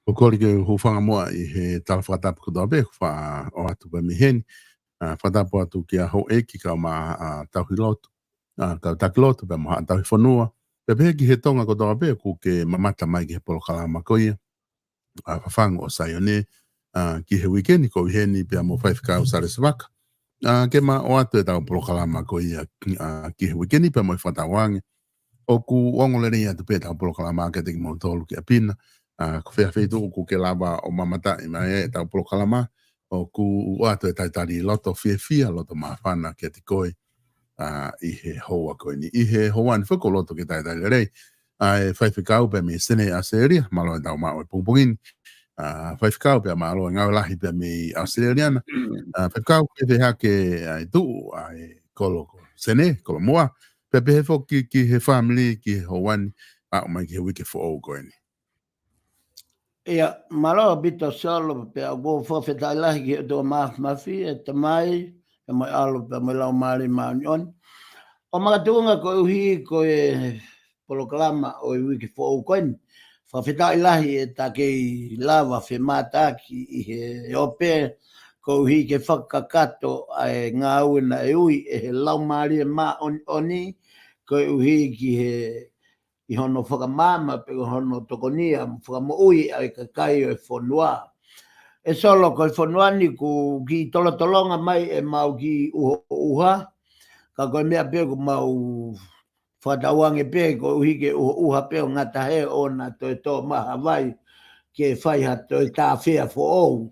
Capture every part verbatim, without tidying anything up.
ʻOku ou kole ke u hūfanga muʻa ʻi he tala fakatapu kotoa pē, ʻoku faʻa ʻoatu pē mei heni. ʻA, fakatapu atu kia houʻeiki kae ʻumaʻā ʻa e tauhi lotu, ʻa, kau taki lotu pea mo haʻa tauhi fonua. Pea pehē ki he Tonga kotoa pē ʻoku ke mamata mai ki he polokalama ko ia, ʻa, Fafangu ʻo Saione, ʻa, ki he uike ni, ko ʻeni pea mo Faifekau Salesi Vaka. ʻA, ke ma ʻoatu ʻetau polokalama ko ia, ʻa, ki he uike ni pea mo e fakatauange. ʻOku ongo lelei atu pē ʻetau polokalama kiate kimoutolu ki ʻapi na. ʻA, ko fē ha feituʻu ʻoku ke lava ʻo mamataʻi mai ai ʻetau polokalama, ʻoku ʻoatu e talitali loto fiefia, loto māfana kiate koe, ʻa, ʻi he houa ko ʻeni. ʻI he houa ni foki ʻoku ou loto ke talitali lelei ʻa e Faifekau pea mei Senē ʻAositelēlia, mālō e tau maʻu e pongipongi ni. ʻA, Faifekau pea mālō e ngāue lahi pea mei ʻAositelēlia na. ʻA, Faifekau, ke fēfē hake ʻa e tuʻu ʻa e kolo ko Senē, Kolomuʻa. Pea pehē foki ki he fāmili ki he houa ni, aʻu mai ki he uike foʻou ko ʻeni. ʻIa, mālō ʻaupito Solo, pea ʻoku ou fakafetaʻi lahi ki he ʻOtua Māfimafi, ʻe Tamai, pea mo e ʻAlo, pea mo e Laumālie Māʻoniʻoni. ʻO makatuʻunga koeʻuhi ko e polokalama ʻo e uike foʻou ko ʻeni. Fakafetaʻi lahi ʻeta kei lava femātaaki ʻi he ope, koeʻuhi ke fakakakato ʻa e ngāue naʻe ui ʻe he Laumālie Māʻoniʻoni, koeʻuhi ki he ʻi hono fakamaama pe ko hono tokonia mo fakamoʻui ʻa e kakai ʻo e fonua. ʻE Solo, ko e fonua ni ʻoku kiʻi tolotolonga mai ʻemau kiʻi ʻuhoʻuha, ka ko e meʻa pē ʻoku mau fakatauange pē koeʻuhi ke ʻuhoʻuha pē ʻo ngata hē ʻo na toe tō mai ha vai ke fai ha toe tāfea foʻou.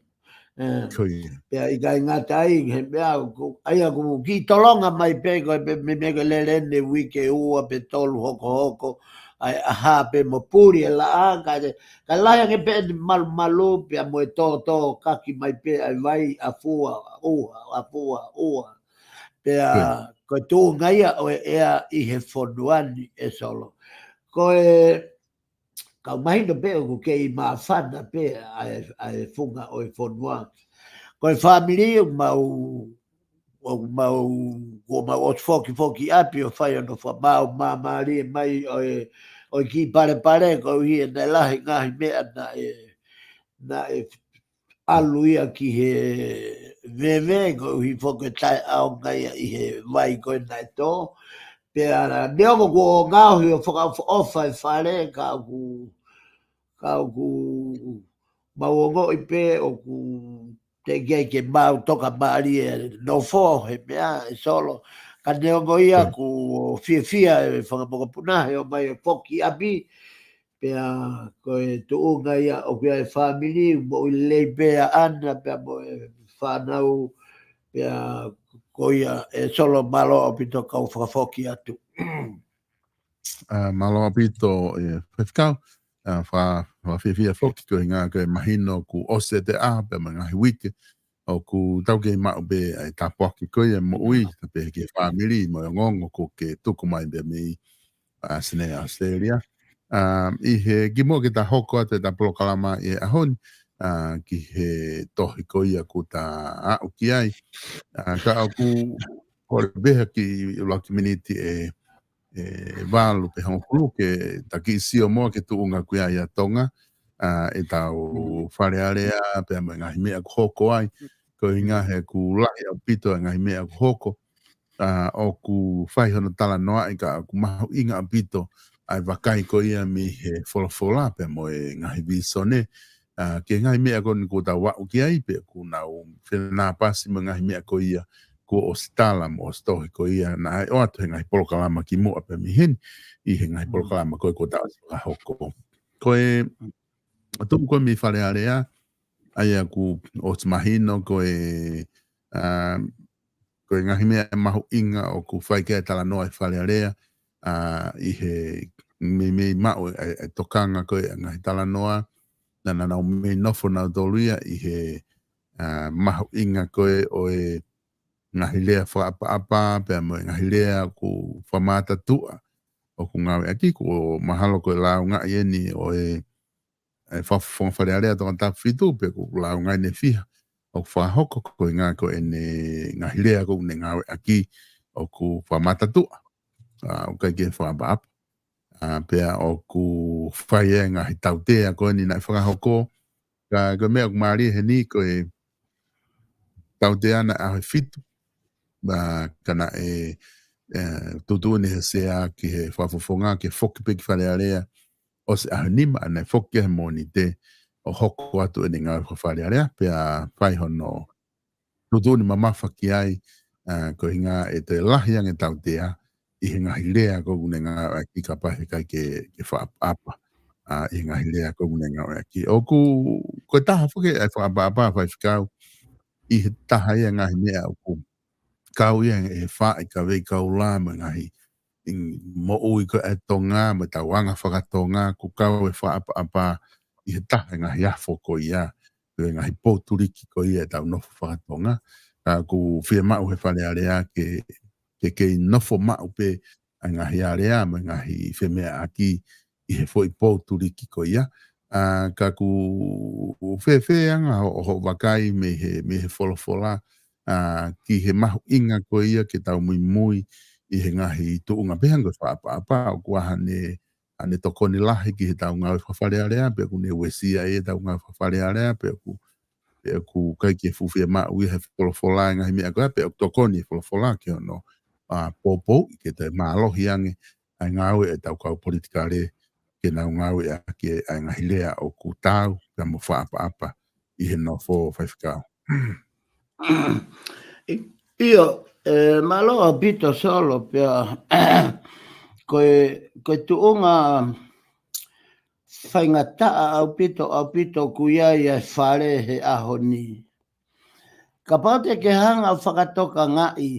ʻE, Ko ia. pea ʻikai ngata ai, he meʻa, ʻoku, ʻa ia ʻoku kiʻi tolonga mai pē ko e pē, me, me ko e lele ʻeni uike ua pe tolu hokohoko, ʻa e ʻaha pē mo puli e laʻā, ka te, ka lahi ange pē ʻeni malumalu, pea mo e tōtō kaki mai pē ʻa e vai, ʻafua, ʻuha, ʻafua, ʻuha. Pea Ko ia. ko e tuʻunga ia ʻo e ʻea ʻi he fonua ni ʻe Solo. Ko e, kau mahino pē ʻoku kei māfana pē ʻa e, ʻa e funga ʻo e fonua. Ko e fāmili ʻoku mau, ʻoku mau, ʻoku mau ʻosi foki foki ʻapi ʻo fai hono fakamaau māmālie mai ʻo e, ʻo e kiʻi palepale, koeʻuhi ʻe naʻe lahi ngaahi meʻa naʻe, naʻe ʻalu ia ki he veve, koeʻuhi foki ʻe taʻeʻaonga ia ʻi he vai ko ē naʻe tō. Pea neongo ʻoku ngaohi ʻo fakaʻofoʻofa e fale, ka ʻoku, ka ʻoku mau ongoʻi pē ʻoku teʻeki ai ke mau toka mālie e nofo he meʻa ʻe Solo. Ka neongo ia Ko ia. ʻoku fiefia e fanga mokopuna he ō mai ʻo foki ʻapi, pea ko e tuʻunga ia ʻoku ʻi ai e fāmili, moʻui lelei pē ʻaʻana, pea mo e fānau, pea ko ia ʻe Solo, mālō ʻaupito kau fakafoki atu. ʻA, mālō ʻaupito e Faifekau, ʻa, fa-, fakafiefia foki ko e ʻuhinga ko e mahino kuo ʻosi e teʻa, pea mo e ngaahi uike, ʻoku tau kei maʻu pē ʻa e tāpuaki ko ia moʻui, ʻa, pea ki he fāmili mo e ongoongo kuo ke tuku mai pē mei, ʻa, Senē ʻAositelēlia. ʻA, ʻi he kimuʻa ke ta hoko atu ʻeta polokalama ʻi he ʻaho ni, ʻa, ki he tohi ko ia kuo ta aʻu ki ai. ʻA, ka ʻoku kole pē ha kiʻi ʻuluaki miniti ʻe ʻe valu pe hongofulu ke ta kiʻi sio muʻa ki he tuʻunga ʻoku ʻi ai ʻa Tonga, ʻa, ʻetau Mm. Fale Alea, pea mo e ngaahi meʻa ʻoku hoko ai. Ko e ʻuhinga he ʻoku lahi ʻaupito e ngaahi meʻa ʻoku hoko, ʻa, ʻoku fai hono talanoaʻi ka ʻoku mahuʻinga ʻaupito ʻa e vakai ko ia mei he folofola pea mo e ngaahi vīsone, ʻa, ki he ngaahi meʻa ko eni kuo tau aʻu ki ai, pea ʻoku nau fenāpasi mo e ngaahi meʻa ko ia kuo ʻosi tala mo ʻosi tohi ko ia naʻe ʻoatu he ngaahi polokalama kimuʻa pē mei heni, ʻi he ngaahi Mm. polokalama ko ē kuo ta ʻosi fakahoko. Ko e tuʻu ko ē mei Fale Alea, ʻa ia kuo ʻosi mahino ko e, ʻa, ko e ngaahi meʻa mahuʻinga ʻoku fai ki ai e talanoa ʻi Fale Alea, ʻa, ʻi he meimei maʻu e, e, e tokanga ko ē ʻa e ngaahi talanoa, naʻa nau mei nofo nautolu ia ʻi he, ʻa, mahuʻinga ko ē ʻo e ngaahi lea fakaʻapaʻapa, pea mo e ngaahi lea ʻoku fakamātatuʻa, ʻoku ngāueʻaki, kuo mahalo ko e lāungaʻi eni ʻo e, e fakafofonga Fale Alea Tongatapu fitu, pe ʻoku lāungaʻi ʻe fiha ʻoku fakahoko, ko e ʻuhinga ko ʻene ngaahi lea ʻoku ne ngāueʻaki ʻoku fakamātatuʻa. ʻA, ʻoku ʻikai ke fakaʻapaʻapa. ʻA, pea ʻoku fai e ngaahi tautea ko eni naʻe fakahoko, Ka ko e meʻa ʻoku mālie heni ko e tautea naʻe ʻaho ʻe fitu, ma ka naʻe, e, tuʻutuʻuni he sea ki he fakafofonga ke foki pē ki Fale Alea ʻosi ʻaho nima, ʻa ia naʻe foki he Mōnite ʻo hoko atu ʻene ngāue fakafalealea, pea fai hono tuʻutuʻuni mamafa ki ai, a, koeʻuhinga ʻe toe lahi ange tautea ʻi he ngaahi lea ko ē ʻoku ne ngāueʻaki, kapau he ʻikai ke, ke fakaʻapaʻapa, a, ʻi he ngaahi lea ko ē ʻoku ne ngāueʻaki. ʻOku, ko e taha foki ʻa e fakaʻapaʻapa, faifekau, ʻi he taha ia ngaahi meʻa ʻoku kau ia he faʻahikavei kaula mo e ngaahi, ʻi, moʻui ko ē ʻa Tonga, mo ʻetau anga fakatonga, ʻoku kau e fakaʻapaʻapa ʻi he taha e ngaahi afo ko ia, ʻi he ngaahi pou tuliki ko ia ʻetau nofo fakatonga. Ka ʻoku fiemaʻu he Fale Alea ke, ke kei nofo maʻu pē ʻa e ngaahi alea mo e ngaahi femeʻaʻaki ʻi he foʻi pou tuliki ko ia. A, ka ʻoku fēfē anga hoʻo, hoʻo vakai mei he, mei he folofola, a, ki he mahuʻinga ko ia ke tau muimui ʻi he ngaahi tuʻunga pehē ange ko e fakaʻapaʻapa, ʻoku ʻi ai haʻane, haʻane tokoni lahi ki heʻetau ngāue fakafalealea, pe ʻoku ne uesia ʻetau ngāue fakafalealea, pe ʻoku, pe ʻoku ʻikai ke fuʻu fiemaʻu ia he folofola e ngaahi meʻa ko ia, pe ʻoku tokoni e folofola ki hono, a, poupouʻi ke toe mālohi ange ʻa e ngāue ʻetau kau politikale ke nau ngāueʻaki ʻa e ngaahi lea ʻoku taau pea mo fakaʻapaʻapa ʻi he nofo, faifekau. ʻIo, e, mālō ʻaupito Solo, pea ko e, ko e tuʻunga faingataʻa ʻaupito, ʻaupito ʻoku ʻi ai ʻa e Fale he ʻaho ni. Kapau te ke hanga ʻo fakatokangaʻi,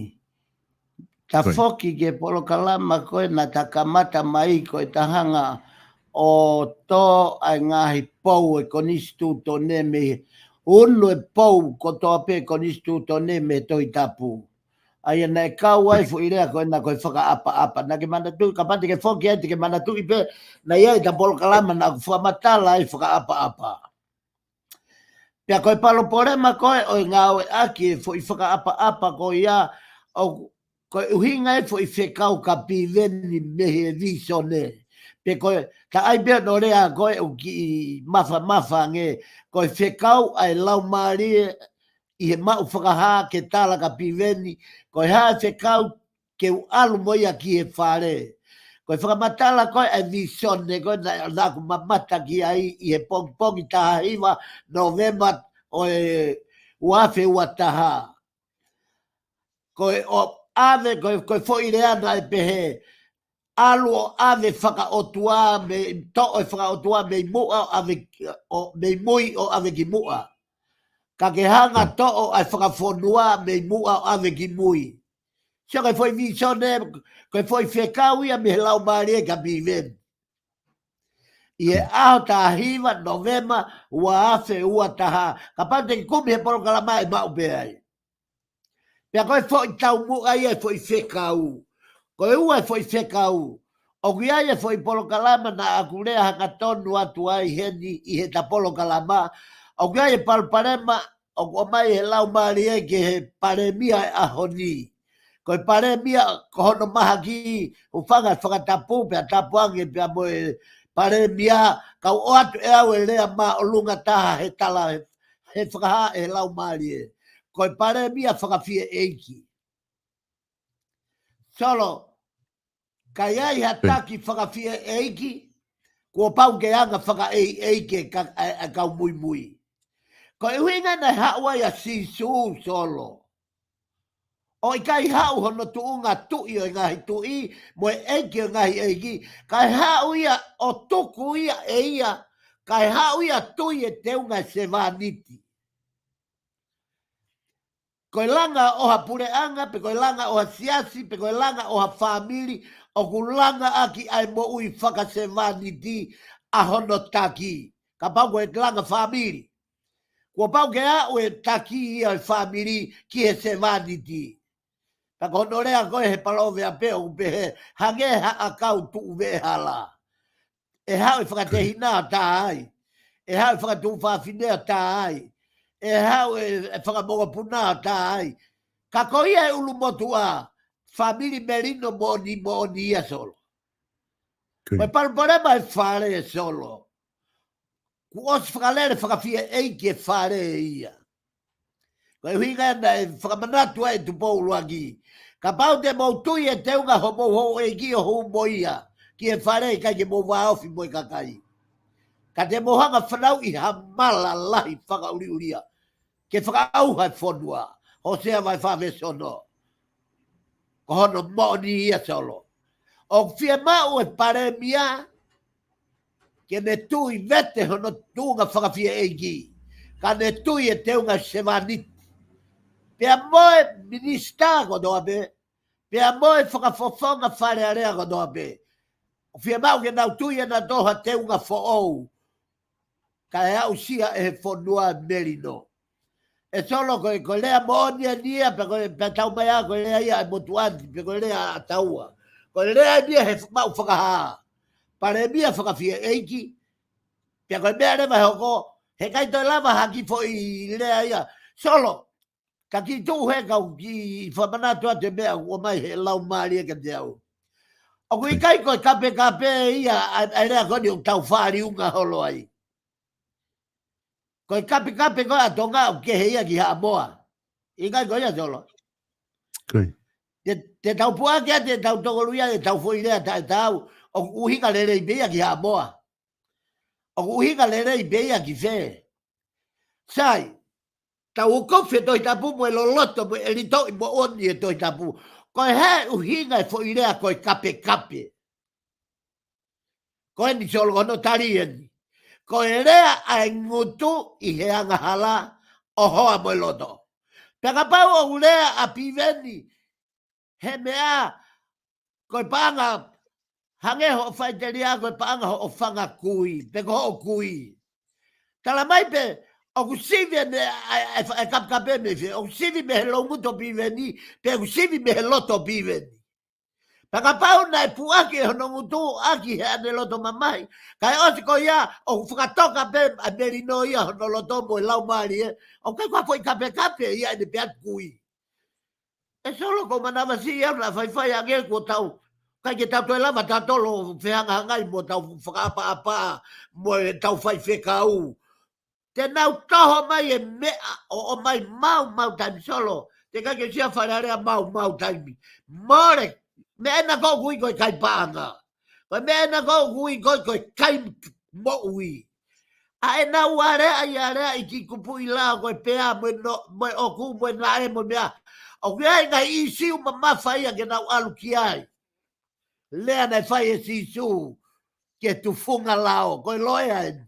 ta Right. foki ki he polokalama ko ē naʻa ta kamata mai, ko ʻeta hanga ʻo tō ʻa e ngaahi pou ʻo e konisitūtone mei he, ʻunu e pou kotoa pē konisitūtone mei he Tohi Tapu. ʻA ia naʻe kau ai foʻi lea ko ena ko e fakaʻapaʻapa. Naʻa ke manatuʻi, kapau te ke foki ai te ke manatuʻi pē, naʻe ʻi ai ʻeta polokalama naʻa ku fakamatala ai fakaʻapaʻapa. Pea ko e palopalema ko ē ʻo e ngāueʻaki e foʻi fakaʻapaʻapa ko ia, ʻo, ko e ʻuhinga e foʻi fekau kia Piveni mei he visone. Pe ko e, ta ʻai pē hono lea ko ē ʻoku kiʻi mafamafa ange, ko e fekau ʻa e Laumālie ʻi he maʻu fakahā ke tala kia Piveni, ko e hā e fekau ke u ʻalu mo ia ki he Fale. Ko e fakamatala ko ē ʻa e visone ko ē naʻa, naʻa ku mamata ki ai ʻi he pongipongi taha hiva Nōvema ʻo e ua afe ua taha. Ko e ʻo ʻave, ko e, ko e foʻi lea naʻe pehē, ʻalu ʻo ʻave fakaʻotua mei, toʻo e fakaʻotua mei muʻa ʻo ʻave, ʻo, mei mui ʻo ʻave ki muʻa. Ka ke hanga Mm. toʻo ʻa e fakafonua mei muʻa ʻo ʻave ki mui. Sio ko e foʻi visone, ko e foʻi fekau ia mei he Laumālie kia Piveni. ʻI he ʻaho taha hiva Nōvema ua afe ua taha, kapau te ke kumi he polokalama ʻe maʻu pē ai. Pea ko e foʻi taumuʻa ia e foʻi fekau. Ko e ua e foʻi fekau. ʻOku ʻi ai e foʻi polokalama naʻa ku lea hangatonu atu ai heni ʻi heʻeta polokalama. ʻOku ʻi ai e palopalema, ʻoku ʻomai he Laumālie ki he Palēmia e ʻaho ni. Ko e Palēmia, ko hono mahaki, hūfanga he fakatapu, pea tapu ange pea mo e Palēmia, kau ʻoatu ʻe au e lea māʻolunga taha he tala, he, he fakahā ʻe he Laumālie. Ko e Palēmia fakafieʻeiki. Solo, ka ʻi ai ha Pē. taki fakafieʻeiki, kuo pau ke anga fakaʻeiʻeiki e ka-, e, e kau muimui. Ko e ʻuhinga naʻe haʻu ai ʻa Sīsū Solo. ʻO ʻikai haʻu hono tuʻunga tuʻi ʻo e ngaahi tuʻi, mo e ʻeiki ʻo e ngaahi ʻeiki, kae haʻu ia ʻo tuku ia ʻe ia, kae haʻu ia tui e teunga e sevāniti. Ko e langa ʻo ha puleʻanga, pe ko e langa ʻo ha siasi, pe ko e langa ʻo ha fāmili, ʻoku langa ʻaki ʻa e moʻui fakasevāniti ʻa hono taki. Kapau ko e langa fāmili. Kuo pau ke aʻu e taki ia e fāmili ki he sevāniti. Pea ko hono lea ko ē he palōveape ʻoku pehē, hangē ha ʻakau tuʻu veʻehala. ʻE haʻu e fakatehina ʻo tā ai. ʻE haʻu e fakatuofāfine ʻo tā ai. ʻE haʻu e, e fakamokopuna ʻo tā ai. Ka ko ia e ʻulumotuʻa, fāmili melino moʻoni, moʻoni ia Solo. Ko e palopalema e Fale Solo. Kuo ʻosi fakalele fakafieʻeiki e fale ia. Ko e ʻuhinga ia naʻe fakamanatu ai ʻe Tupou ʻUluaki. Kapau te mou tui e teunga homou houʻeiki ʻo hū mo ia ki he fale, ʻikai ke mou vāofi mo e kakai. Ka te mou hanga ʻo fanauʻi ha mala lahi fakaʻuliʻulia ke fakaʻauha e fonua. Hōsea vahe fā veesi ono. Ko hono moʻoni ia Solo. ʻOku fiemaʻu e palēmia ke ne tui vete hono tuʻunga fakafieʻeiki, ka ne tui e teunga sevāniti. Pea mo e minisitā kotoa pē, pea mo e fakafofonga Fale Alea kotoa pē. ʻOku fiemaʻu ke nau tui ʻe nautolu ha teunga foʻou, kae aʻusia ʻe he fonua melino. ʻE Solo, ko e, ko e lea moʻoni eni ia, pe ko e, pe tau mai ā, ko e lea ia ʻa e motuʻa ni, pe ko e lea ʻa taua. Ko e lea eni ia he maʻu fakahā. Palēmia fakafieʻeiki, pea ko e meʻa leva ʻe hoko, heʻikai toe lava ha kiʻi foʻi lea ia. Solo, ka kiʻi tuʻu he kau kiʻi fakamanatu atu e meʻa ʻoku ʻomai he Laumālie kiate au. ʻOku ʻikai ko e kapekape ia ʻa, ʻa e lea ko eni ʻoku tau fāliunga holo ai. Ko e kapekape ko ē ʻa Tonga ʻoku kehe ia ki Haʻamoa. ʻIkai ko ia Solo? Ko ia. Te, te tau puʻaki ʻa e, te tau tokoluʻia ʻetau foʻi lea taʻetaau, ʻoku ʻuhinga lelei pē ia ki Haʻamoa. ʻOku ʻuhinga lelei pē ia ki fē? Sai, tau ʻokofi e Tohi Tapu mo e loloto mo e ʻelitoʻi moʻoni e Tohi Tapu. Ko e hā e ʻuhinga e foʻi lea ko e kapekape? Ko eni Solo, ko hono tali eni. Ko e lea ʻa e ngutu ʻi he angahala ʻo hoa mo e loto. Pea kapau ʻoku lea ʻa Piveni he meʻa, ko e paʻanga, hangē hoʻo faʻiteliā, ko e paʻanga hoʻo fanga kui, pe ko hoʻo kui. Tala mai pē, ʻoku sivi ʻene, ʻa e, ʻa e, ʻa e kapekape mei fē, ʻoku sivi mei he loungutu ʻo Piveni, pe ʻoku sivi mei he loto ʻo Piveni. Pea kapau naʻe puʻaki ʻe hono ngutu ʻaki he ʻaneloto mamahi, kae ʻosi ko ia ʻoku fakatoka pē ʻa e melino ia hono loto mo e laumālie, ʻoku ʻikai ko ha foʻi kapekape ia ʻene pea kui. ʻE Solo, ʻoku ou manavasiʻi au naʻa faifai ange kuo tau, ʻikai ke tau toe lava tautolu ʻo fehangahangai mo ʻetau fakaʻapaʻapa mo ʻetau faifekau. Te nau toho mai e meʻa ʻo ʻomai maumau taimi Solo. Teʻeki ke sia Fale Alea maumau taimi. Mole, meʻa ena ʻoku ui ko e kai paʻanga. Ko e meʻa ena ʻoku ui ko e, ko e kai moʻui. ʻA ʻenau aleaʻi, aleaʻi ki kupuʻi lao ko e pea mo e no, mo e ʻoku, mo e naʻe, mo e meʻa. ʻOku ʻi ai e ngaahi ʻīsiu mamafa ia ke nau ʻalu ki ai. Lea naʻe fai ʻe Sīsū ki he tufunga lao, ko e loea eni.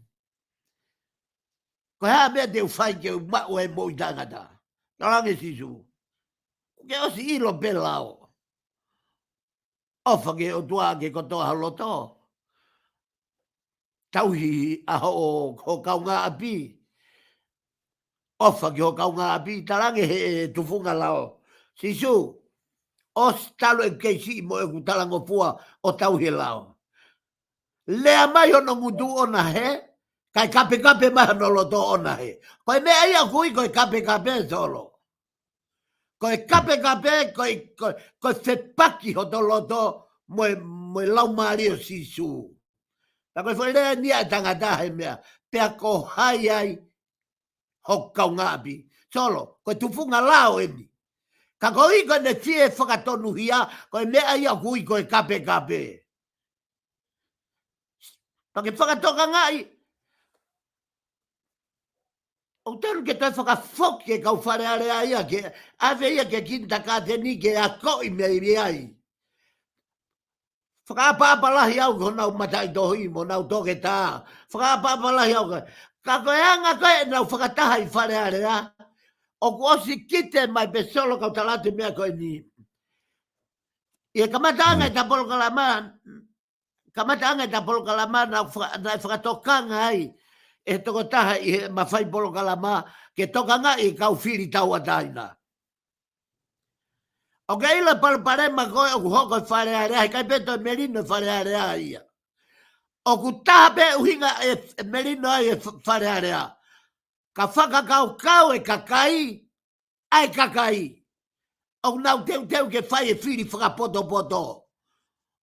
Ko e hā e meʻa te u fai ke u maʻu e moʻui taʻengata? Talaange ʻe Sīsū, kuo ke ʻosi ʻilo pē lao. ʻOfa ki he ʻOtua ʻaki e kotoa ho loto. Tauhi ʻa hoʻo, ho kaungāʻapi. ʻOfa ki ho kaungāʻapi, talaange ʻe he tufunga lao. Sīsū, ʻosi talu ʻeku kei siʻi mo ʻeku talangofua ʻo tauhi e lao. Lea mai hono ngutu ʻona hē, kae kapekape mai hono loto ʻona hē. Ko e meʻa ia ʻoku ui ko e kapekape Solo. Ko e kapekape, ko e, ko e, ko e fepaki hoto loto mo e, mo e laumālie ʻo Sīsū. Pea ko e foʻi lea eni ia ʻa e tangata he meʻa, pea ko hai ai ho kaungāʻapi. Solo, ko e tufunga lao eni. Ka koeʻuhi ko ʻene fie fakatonuhia, ko e meʻa ia ʻoku ui ko e kapekape. Pea ke fakatokangaʻi, ʻoku tonu ke toe fakafoki e kau Fale Alea ia ke ʻave ia ki he kinitakāteni ke akoʻi mei ai. Fakaʻapaʻapa lahi au ki honau mataʻitohi mo honau toketā. Fakaʻapaʻapa lahi au ka, ka ko e anga ko ē ʻenau fakataha ʻi Fale Alea. ʻOku ʻosi kite mai pē Solo kau tala atu e meʻa ko eni. ʻI he kamataʻanga ʻeta polokalama, kamataʻanga ʻeta polokalama naʻe fa-, naʻe fakatokanga ai ʻe he tokotaha ʻi he mafai polokalama ke tokangaʻi e kau fili tauʻatāina. ʻOku ke ʻilo e palopalema ko ē ʻoku hoko ʻi Fale Alea, heʻikai pē toe melino e Fale Alea ia. ʻOku taha pē ʻuhinga e, e melino ai e F-, Fale Alea. Ka fakakaukau e kakai, ʻa e kakai ʻoku nau teuteu ke fai e fili fakapotopoto.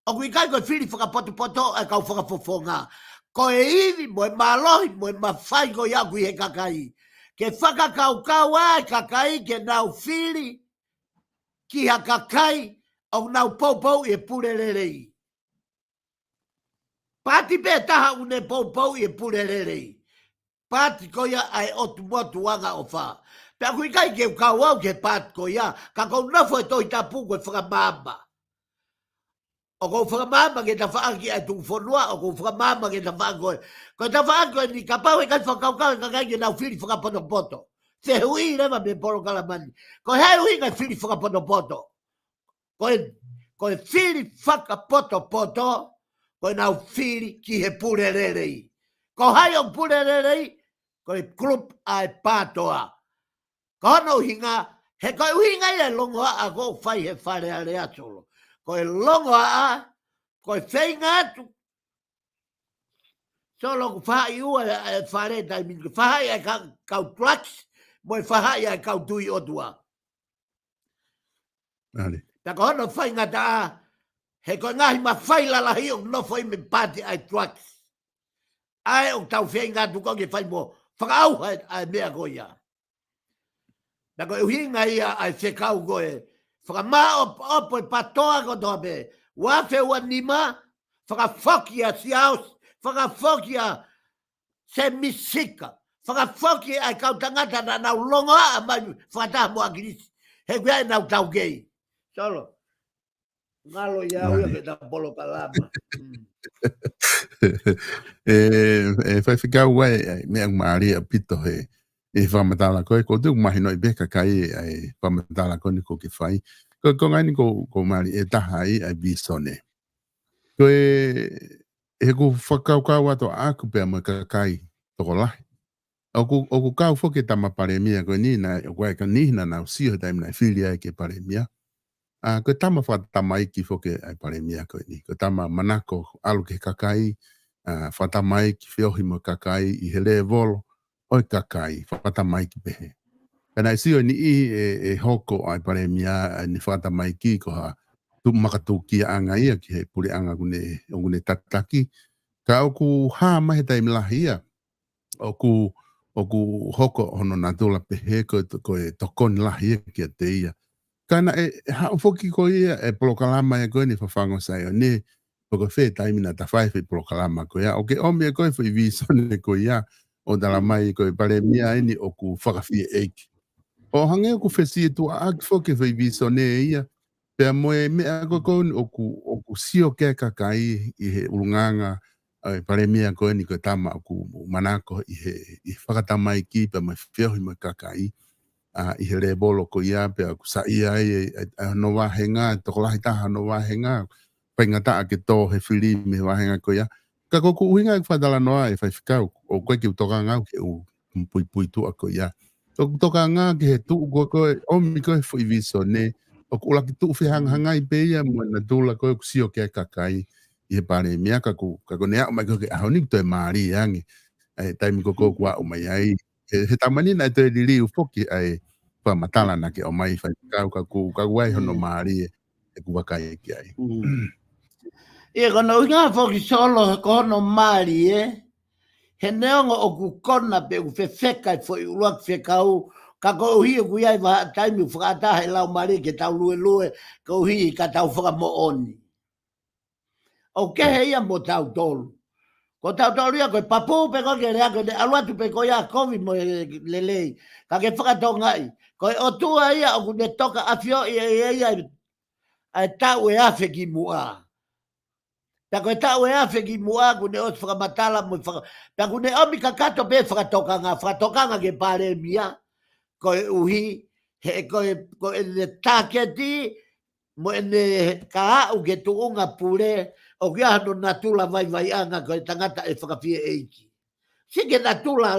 ʻOku ʻikai ko e fili fakapotopoto ʻa e kau fakafofonga. ko e ivi, mo e mālohi, mo e mafai ko ia ʻoku ʻi he kakai. Ke fakakaukau ʻa e kakai ke nau fili ki ha kakai ʻoku nau poupou ʻi he pule lelei. Paati pē taha ʻoku ne poupou ʻi he pule lelei. Paati ko ia ʻa e ʻOtu Motu Angaʻofa. Pea ʻoku ʻikai ke u kau au ki he paati ko ia, ka ʻoku ou nofo he Tohi Tapu ko e fakamaama. ʻOku ou fakamaama ki he tafaʻaki ʻa e tuʻufonua, ʻoku ou fakamaama ki he tafaʻaki ko ē. Ko e tafaʻaki ko eni kapau ʻe ʻikai fakakaukau e kakai ke nau fili fakapotopoto. Fehuʻi leva mei he polokalama ni. Ko e hā e ʻuhinga e fili fakapotopoto? Ko e, ko e fili fakapotopoto, ko ʻenau fili ki he pule lelei. Ko hai ʻoku pule lelei? Ko e group ʻa e PATOA. Ko hono ʻuhinga, he ko e ʻuhinga ia e longoaʻa ʻoku fai he Fale Alea, Solo. Ko e longoaʻa, ko e feinga atu. Solo, ʻoku faʻahi ua e, e fale taimi ni, faʻahi ʻa e ka-, kau drugs, mo e faʻahi ʻa e kau tui ʻOtua. ʻAle. Pea ko hono faingataʻa, he ko e ngaahi mafai lalahi ʻoku nofo ʻi he paati ʻa e drugs. ʻA ē ʻoku tau feinga atu ko ē ke fai mo fakaʻauha ʻa e meʻa ko ia. Pea ko e ʻuhinga ia ʻa e fekau ko ē, fakamāʻopoʻopo e PATOA kotoa pē, ua afe ua nima, fakafoki ʻa Siaosi, fakafoki ʻa Sēmisi Sika, fakafoki ʻa e kau tangata naʻa nau longoaʻa mai fakataha mo ʻAkilisi. He ko ia ʻenau taukei. Solo. Ngalo ia ʻAle. Ua ke ta polokalama. Mm. ʻE, ʻe faifekau ʻa e, ʻa e meʻa mālie ʻaupito he, ʻe fakamatala ko ē, ʻoku ou mahinoʻi pē kakai ʻa e fakamatala ko eni ʻoku ke fai. Ko, ko e ngaahi ko, ko mālie ʻe taha ai ʻa e visone. Ko e, he ʻoku fakakaukau atu ʻaʻaku pea mo e kakai tokolahi. ʻOku, ʻoku kau foki e tama palēmia ko eni naʻe, ʻoku ʻi ai e niʻihi naʻa nau sio he taimi naʻe fili ai ke palēmia. ʻA, ko e tama fakatamaiki foki ʻa e palēmia ko eni. Ko e tama manako ʻalu ki he kakai, ʻa, fakatamaiki feohi mo e kakai ʻi he lēvolo ʻo e kakai, fakatamaiki pehē. Ka naʻe sio e niʻihi ʻe, ʻe hoko ʻa e palēmia ʻa eni fakatamaiki ko ha tuʻu makatuʻunga ia ki he puleʻanga ʻoku ne, ʻoku ne tataki. Ka ʻoku hā mai he taimi lahi ia, ʻoku, ʻoku hoko hono natula pehē ko e to-, ko e tokoni lahi ia kiate ia. Ka naʻe, ʻe haʻu foki ko ia e polokalama ia ko eni Fafangu ʻo Saione, pe ko fē taimi naʻa ta fai e foʻi polokalama ko ia. ʻOku ke ʻomi ʻe koe e foʻi visone ko ia, ʻo tala mai ko e palēmia eni ʻoku fakafieʻeiki. ʻO hangē ʻoku fesietuʻaʻaki foki e foʻi visone ia, pea mo e meʻa ko ē ko eni ʻoku, ʻoku sio ki ai e kakai ʻi he ʻulungaanga ʻa e palēmia ko eni ko e tama ʻoku manako ʻi he, ʻi he fakatamaiki pea mo e feohi mo e kakai, ʻa, ʻi he lēvolo ko ia pea ʻoku saiʻia ai e, e, e hono vāhenga, tokolahi taha hono vāhenga, faingataʻa ke tō he fili mei he vāhenga ko ia. Ka ko ʻeku ʻuhinga ʻeku fakatalanoa ʻe faifekau, ʻoku ʻikai ke u tokanga au ki he ʻū puipuituʻa ko ia. ʻOku tokanga ki he tuʻu ko ē ko e ʻomi ko ē e foʻi visone, ʻoku ʻuluaki tuʻu fehangahangai pē ia mo e natula ko ē ʻoku sio ki ai e kakai ʻi he palēmia ka ʻoku, ka ʻoku ne aʻu mai ko ē ki he ʻaho ni ʻoku toe mālie ange. ʻA e taimi ko ē ʻoku aʻu mai ai. He, he taimi ni naʻe toe liliu foki ʻa e fakamatala naʻa ke ʻomai faifekau ka ʻoku, ka ʻoku ʻi ai hono mālie ʻeku vakai ki ai. Mm. ʻIa, ko hono ʻuhinga foki Solo, ko hono mālie, he neongo ʻoku kona pe ʻoku fefeka e foʻi ʻuluaki fekau, ka koeʻuhi ʻoku ʻi ai e vahaʻa taimi ʻoku fakaʻatā he laumālie ke tau luelue, koeʻuhi ka tau fakamoʻoni. ʻOku kehe ia mo tautolu. Ko tautolu ia ko e papū pē ko ē ke lea ko ē ʻalu atu pē ko ia kovi mo e lelei. Ka ke fakatokangaʻi. Ko e ʻOtua ia ʻoku ne toka ʻafioʻi ʻe ia ia ʻa e taʻu ʻe afe kimuʻa. Pea ko e taʻu ʻe afe kimuʻa ʻoku ne ʻosi fakamatala mo faka-, pea ʻoku ne ʻomi kakato pē fakatokanga, fakatokanga ki he palēmia. Koeʻuhi, he ko e, ko ʻene tāketi, mo ʻene ka aʻu ki he tuʻunga pule, ʻoku ʻi ai hono natula vaivaiʻanga ko e tangata ʻe fakafieʻeiki. Sio ki he natula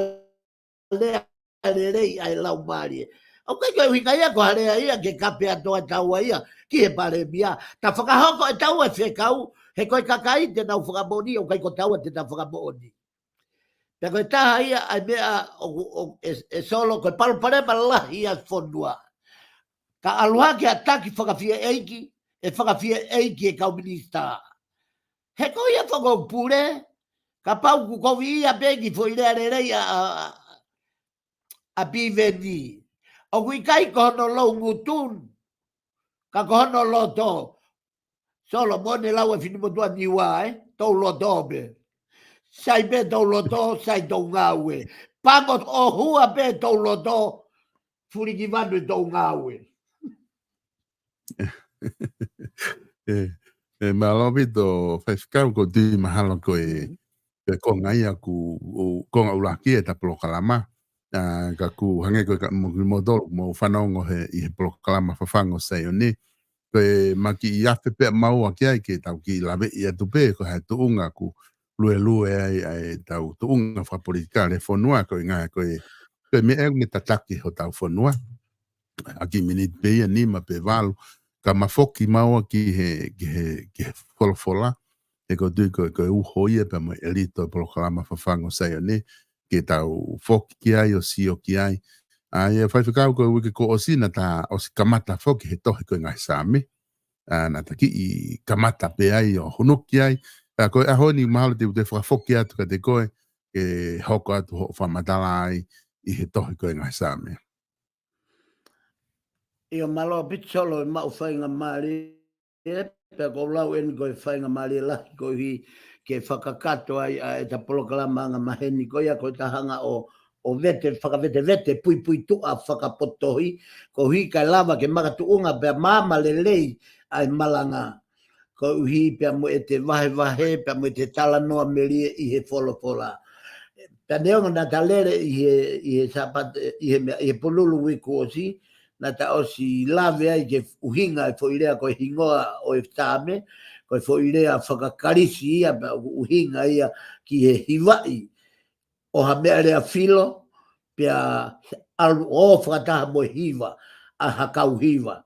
lea lelei ʻa e laumālie. ʻOku ʻikai ko e ʻuhinga ia ko ha lea ia ke kape atu ʻa taua ia ki he palēmia. Ta fakahoko ʻe taua e fekau, he ko e kakai te nau fakamoʻoni, ʻoku ʻikai ko taua te ta fakamoʻoni. Pea ko e taha ia ʻa e meʻa ʻoku, ʻo, ʻe, ʻe Solo, ko e palopalema lahi ʻa e fonua. Ka ʻalu hake ha taki fakafieʻeiki, ʻe fakafieʻeiki e kau minisitā. He ko ia foki ʻoku pule, Kapau ʻoku koviʻia pē ki he foʻi lea lelei ʻa, ʻa, ʻa Piveni. ʻOku ʻikai ko hono loungutu, ka ko hono loto. Solomone, lau ʻa e finemotuʻa Niua, ē? Tou loto pē. Sai pē tou loto, sai tou ngāue. Pango ʻo hua pē tou loto, fulikivanu ʻe tou ngāue. ʻE, ʻe, mālō ʻaupito, Faifekau, ʻoku ou tui mahalo ko e, ko e konga ia ʻoku, ʻo, konga ʻuluaki ʻeta polokalama. ʻA, ka ʻoku hangē ko e ka mo, mo tolu, mou fanongo he, ʻi he polokalama Fafangu ʻo Saione. Ko e maki i afe pea maua ki ai ke tau kiʻi laveʻi atu pē, ko e hā e tuʻunga ʻoku luelue ai, ʻa ʻetau tuʻunga fakapolitikale fonua, ko e ngaahi, ko e, ko e meʻa ʻoku ne tataki hotau fonua. ʻA e kiʻi miniti pē ia, nima pe valu, ka ma foki maua ki he, ki he, ki he folofola, he ʻoku ou tui ko, ko e uho ia pea mo e ʻelito e polokalama Fafangu ʻo Saione, ke tau foki ki ai ʻo sio ki ai. ʻA ia, Faifekau, ko e uike kuo ʻosi naʻa ta ʻosi kamata foki he tohi ko e Ngaahi Saame. ʻA, naʻa ta kiʻi kamata pē ai ʻo hunuki ai. ʻA, ko e ʻaho ni mahalo te u toe fakafoki atu kiate koe, ke hoko atu hoʻo fakamatala ai ʻi he tohi ko e Ngaahi Saame. ʻIo, mālō ʻaupito Solo e maʻu faingamālie, pea ʻoku ou lau eni ko e faingamālie lahi koeʻuhi ke fakakakato ai ʻa ʻeta polokalama angamaheni ko ia ko ʻeta hanga ʻo, ʻo vete, fakavetevete, puipuituʻa fakapotohi, koeʻuhi kae lava ke makatuʻunga pea maama lelei ʻa e malanga. Koeʻuhi pea mo ʻete vahevahe, pea mo ʻete talanoa melie ʻi he folofola. Pea neongo naʻa ta lele ʻi he, ʻi he Sāpate, ʻi he meʻa, ʻi he Pululu uike kuo ʻosi, naʻa ta ʻosi lave ai ki he ʻuhinga e foʻi lea ko e hingoa ʻo e Saame, ko e foʻi lea fakaKalisi ia, pea ʻoku ʻuhinga ia ki he hivaʻi ʻo ha meʻalea filo, pea ʻalu ʻo fakataha mo e hiva ʻa ha kau hiva.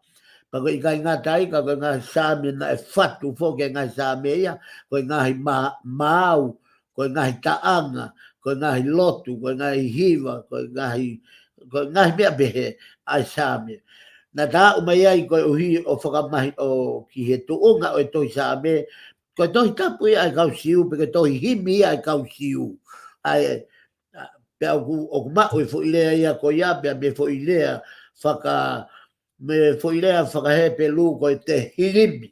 Pea ʻoku ʻikai ngata ai, ka ko e ngaahi Saame naʻe fatu foki e ngaahi Saame ia, ko e ngaahi ma-, maau, ko e ngaahi taʻanga, ko e ngaahi lotu, ko e ngaahi hiva, ko e ngaahi, ko e ngaahi meʻa pehē ʻa e Saame. Naʻa ta aʻu mai ai koeʻuhi ʻo fakamahi ʻo ki he tuʻunga ʻo e tohi Saame, ko e Tohi Tapu ia ʻa e kau Siu, pe ko e tohi himi ia ʻa e kau Siu. ʻA e, pea ʻoku, ʻoku maʻu e foʻi lea ia ko ia, pea mo e foʻi lea faka-, mo e foʻi lea fakaHepelū ko e Tehilimi.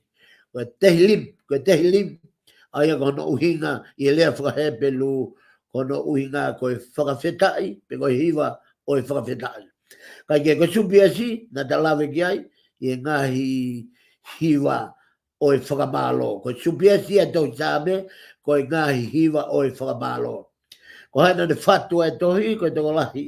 Ko e Tehilimi, ko e Tehilimi. ʻA ia ko hono ʻuhinga ʻi he lea fakaHepelū, ko hono ʻuhinga ko e fakafetaʻi, pe ko e hiva ʻo e fakafetaʻi. Kae kehe ko e supiesi, naʻa ta lave ki ai, ʻi he ngaahi hiva ʻo e fakamālō. Ko e supiesi ʻa e tohi Saame, ko e ngaahi hiva ʻo e fakamālō. Ko hai naʻa ne fatu ʻa e tohi, ko e tokolahi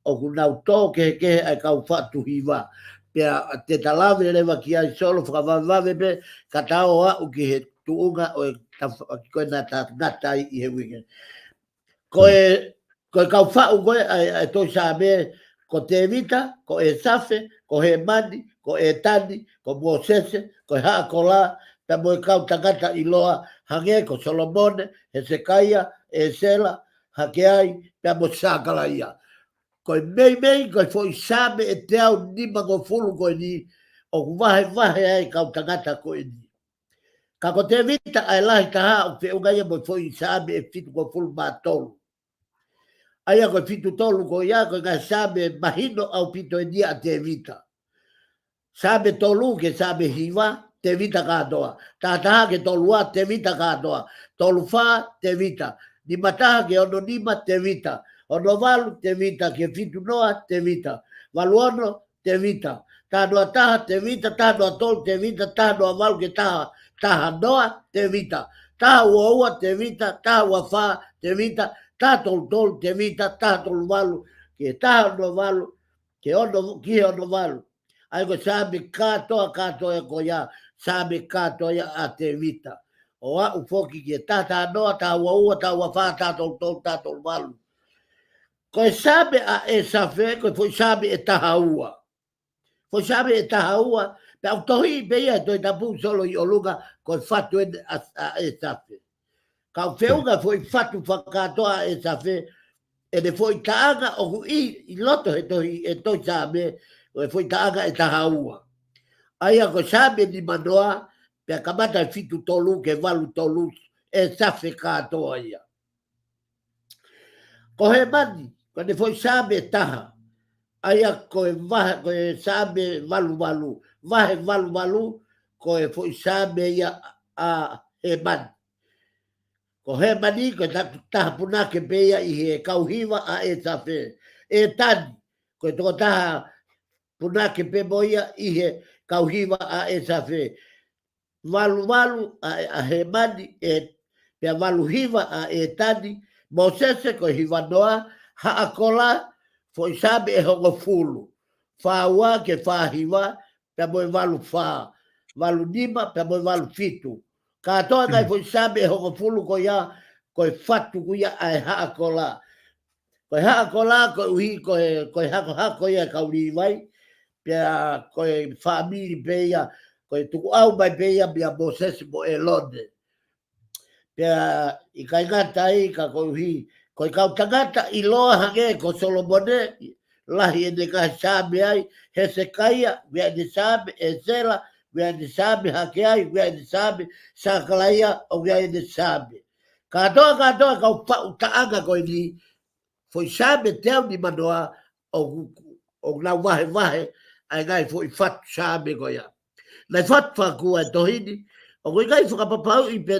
ʻoku nau tō kehekehe ʻa e kau fatu hiva. Pea te ta lave leva ki ai Solo fakavavevave pē, ka ta ō ʻo aʻu ki he tuʻunga ʻo e tafaʻaki ko ē naʻa ta ngata ai ʻi he uike. Ko e, ko e kau faʻu ko ē ʻa e, ʻa e tohi Saame, ko Tēvita, ko ʻĒsafe, ko Hēmani, ko ʻĒtani, ko Mōsese, ko e Haʻa Kola, pea mo e kau tangata ʻiloa, hangē ko Solomone, Hesekaia, ʻĒsela, Hakeai, pea mo Sakalaia. Ko e meimei, ko e foʻi Saame ʻe teau nimangofulu ko eni, ʻoku vahevahe ai e kau tangata ko eni. Ka ko Tēvita ʻa e lahi taha ʻoku feʻunga ia mo e foʻi Saame ʻe fitungofulu mā tolu. ʻA ia ko e fitu tolu ko ia, ko e ngaahi Saame mahino ʻaupito eni ʻa Tēvita. Saame tolu ki he Saame hiva, Tēvita kātoa. Taha taha ki he tolu ua, Tēvita kātoa. Tolu fā, Tēvita. Nima taha ki he ono nima, Tēvita. Ono valu, Tēvita, ki he fitu noa, Tēvita. Valu ono, Tēvita. Taha noa taha, Tēvita, taha noa tolu, Tēvita, taha noa valu, ki he taha, taha noa, Tēvita. Taha ua ua, Tēvita, taha ua fā, Tēvita, taha tolu tolu, Tēvita, taha tolu valu, ki he taha ono valu, ki he ono, ki he ono valu. ʻA ia ko e Saame kātoa, kātoa ia ko ia, Saame kātoa ia ʻa Tēvita. ʻO aʻu foki ki he taha taha noa, taha ua ua, taha ua fā, taha tolu tolu, taha tolu valu. Ko e Saame ʻa ʻĒsafe, ko e foʻi Saame ʻe taha ua. Foʻi Saame ʻe taha ua, pea ʻoku tohi pē ia he Tohi Tapu Solo ʻi ʻolunga, ko e fatu eni ʻa, ʻa ʻĒsafe. Ka ʻoku feʻunga foʻi fatu fakakātoa ʻa ʻĒsafe, ʻene foʻi taʻanga ʻoku ʻi, ʻi loto he tohi, he tohi Saame, ʻo e foʻi taʻanga ʻe taha ua. ʻA ia ko e Saame nima noa, pea kamata he fitu tolu ki he valu tolu, ʻĒsafe kātoa ia. Ko Hēmani, ko ʻene foʻi Saame ʻe taha. ʻA ia ko e vahe, ko e Saame valu valu. Vahe valu valu, ko e foʻi Saame ia ʻa Hēmani. Ko Hēmani, ko e ta-, taha punake pē ia ʻi he kau hiva ʻa ʻĒsafe. ʻĒtani, ko e tokotaha punake pē mo ia ʻi he kau hiva ʻa ʻĒsafe. Valu valu ʻa, ʻa Hēmani, ʻe, pea valu hiva ʻa ʻĒtani. Mōsese ko e hiva noa. Haʻa Kola, foʻi Saame ʻe hongofulu. Fā ua ki he fā hiva, pea mo e valu fā. Valu nima, pea mo e valu fitu. Kātoa e ngaahi foʻi Saame ʻe hongofulu ko ia, ko e fatu ko ia ʻa e Haʻa Kola. Ko e Haʻa Kola, koeʻuhi, ko e, ko e hakohako ia ʻa e kau Līvai, pea ko e fāmili pē ia, ko e tukuʻau mai pē ia meia Mōsese mo ʻĒlone. Pea ʻikai ngata ai ka koeʻuhi, ko e kau tangata ʻiloa hangē ko Solomone, lahi ʻene ngaahi Saame ai. Hesekaia, ʻoku ʻi ai ʻene Saame. ʻĒsela, ʻoku ʻi ai ʻene Saame. Hakeai, ʻoku ʻi ai ʻene Saame. Sakalaia, ʻoku ʻi ai ʻene Saame. Kātoa, kātoa e kau faʻu taʻanga ko eni, foʻi Saame teau nima noa, ʻoku, ʻoku nau vahevahe ʻa e ngaahi foʻi fatu Saame ko ia. Naʻe fatu fakua e tohi ni, ʻoku ʻikai fakapapauʻi pe,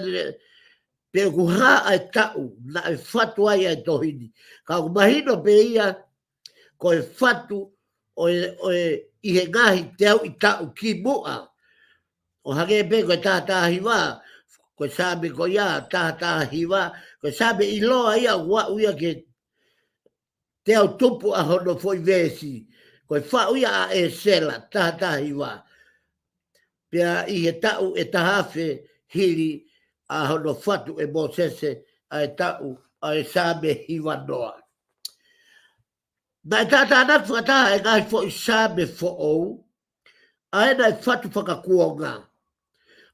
pe ʻoku hā ʻa e taʻu naʻe fatu ai ʻa e tohi ni. Ka ʻoku mahino pē ia, ko e fatu ʻo e, ʻo e ʻi he ngaahi teau ʻi taʻu kimuʻa. ʻO hangē pē ko e taha taha hiva, ko e Saame ko ia, taha taha hiva, ko e Saame ʻiloa ia, ʻoku aʻu ia ki he teau tupu ʻa hono foʻi veesi, ko e faʻu ia ʻa ʻĒsela, taha taha hiva. Pea ʻi he taʻu ʻe taha afe hili ʻa hono fatu ʻe Mōsese ʻa e taʻu ʻa e Saame hiva noa. Naʻe tātānaki fakataha e ngaahi foʻi Saame foʻou, ʻa ē naʻe fatu fakakuonga.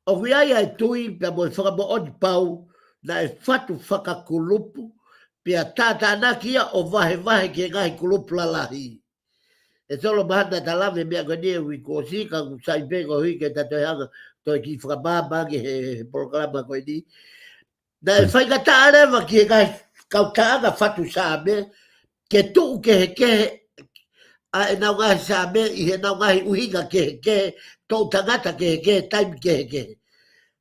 ʻOku ʻi ai ʻa e tui pea mo e fakamoʻoni pau, naʻe fatu fakakulupu, pea tātānaki ia ʻo vahevahe ki he ngaahi kulupu lalahi. ʻE Solo, mahalo naʻa ta lave e meʻa ko eni he uike kuo ʻosi, ka ʻoku sai pē koeʻuhi ke ta toe hanga, toe kiʻi fakamāmani he, he polokalama ko eni. Naʻe faingataʻa leva ki he ngaahi kau taʻanga fatu Saame, ke tuʻu kehekehe ʻa ʻenau ngaahi Saame ʻi heʻenau ngaahi ʻuhinga kehekehe, toʻu tangata kehekehe, taimi kehekehe.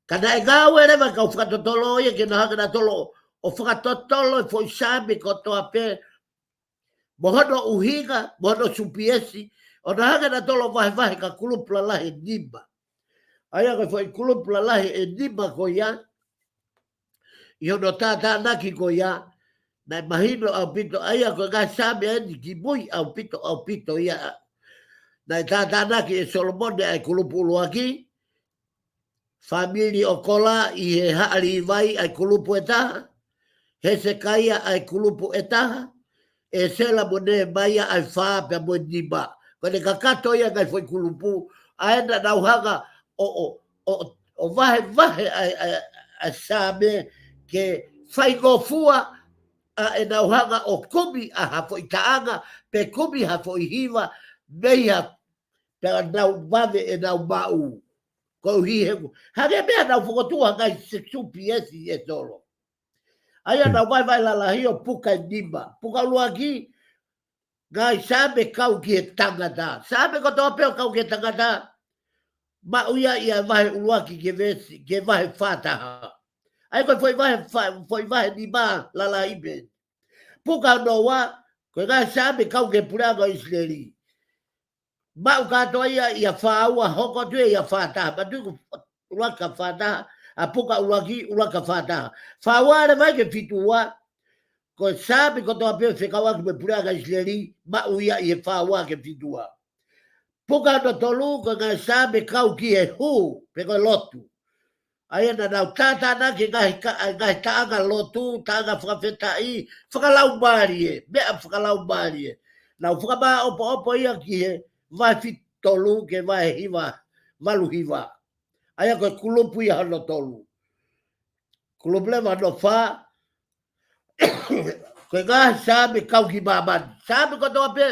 Ka naʻe ngāue leva e kau fakatotolo ia ke nau hanga nautolu ʻo fakatotolo e foʻi Saame kotoa pē, mo hono ʻuhinga, mo hono supiesi, ʻo nau hanga nautolu ʻo vahevahe ki he kulupu lalahi ʻe nima. ʻA ia ko e foʻi kulupu lalahi ʻe nima ko ia, ʻi hono tātānaki ko ia, naʻe mahino ʻaupito, ʻa ia ko e ngaahi Saame eni kimui ʻaupito, ʻaupito ia. Naʻe tātānaki ʻe Solomone ʻa e kulupu ʻuluaki, fāmili ʻo Kola ʻi he Haʻa Līvai ʻa e kulupu ʻe taha, Hesekaia ʻa e kulupu ʻe taha, ʻĒsela mo Nehemaia ʻa e fā pea mo e nima. Ko ʻene kakato ia e ngaahi foʻi kulupu, ʻa ē naʻa nau hanga ʻo, ʻo, ʻo, ʻo vahevahe ʻa e, ʻa e, ʻa e Saame ke faingofua ʻa ʻenau hanga ʻo kumi ʻa ha foʻi taʻanga, pe kumi ha foʻi hiva, mei ha, pea nau vave ʻenau maʻu. Koeʻuhi he, hangē pē ʻenau fokotuʻu ha ngaahi supiesi, ʻe Solo. ʻA ia nau vaevae lalahi ʻo puka ʻe nima. Puka ʻuluaki, ngaahi Saame kau ki he tangata. Saame kotoa pē ʻoku kau ki he tangata, maʻu ia ʻi he vahe ʻuluaki ki he veesi, ki he vahe fā taha. ʻA ia ko e foʻi vahe fā, foʻi vahe nima lalahi pē. Puka hono ua, ko e ngaahi Saame kau ki he puleʻanga ʻo ʻIsileli. Maʻu kātoa ia ʻi he fā ua, hoko atu ia ʻi he fā taha. Manatuʻi ko e ʻuluaki ko e fā taha, ʻa e puka ʻuluaki, ʻuluaki ko e fā taha. Fā ua leva ki he fitu ua, ko e Saame kotoa pē ʻoku fekauʻaki mo e puleʻanga ʻIsileli, maʻu ia ʻi he fā ua ki he fitu ua. Puka hono tolu, ko e ngaahi Saame kau ki he hū, pe ko e lotu. ʻA ia naʻa nau tātānaki e ngaahi ka-, e ngaahi taʻanga lotu, taʻanga fakafetaʻi, fakalaumālie, meʻa fakalaumālie. Nau fakamāʻopoʻopo ia ki he vahe fitu tolu ki he vahe hiva, valu hiva. ʻA ia ko e kulupu ia hono tolu. Kulupu leva hono fā, ko e ngaahi Saame kau ki māmani. Saame kotoa pē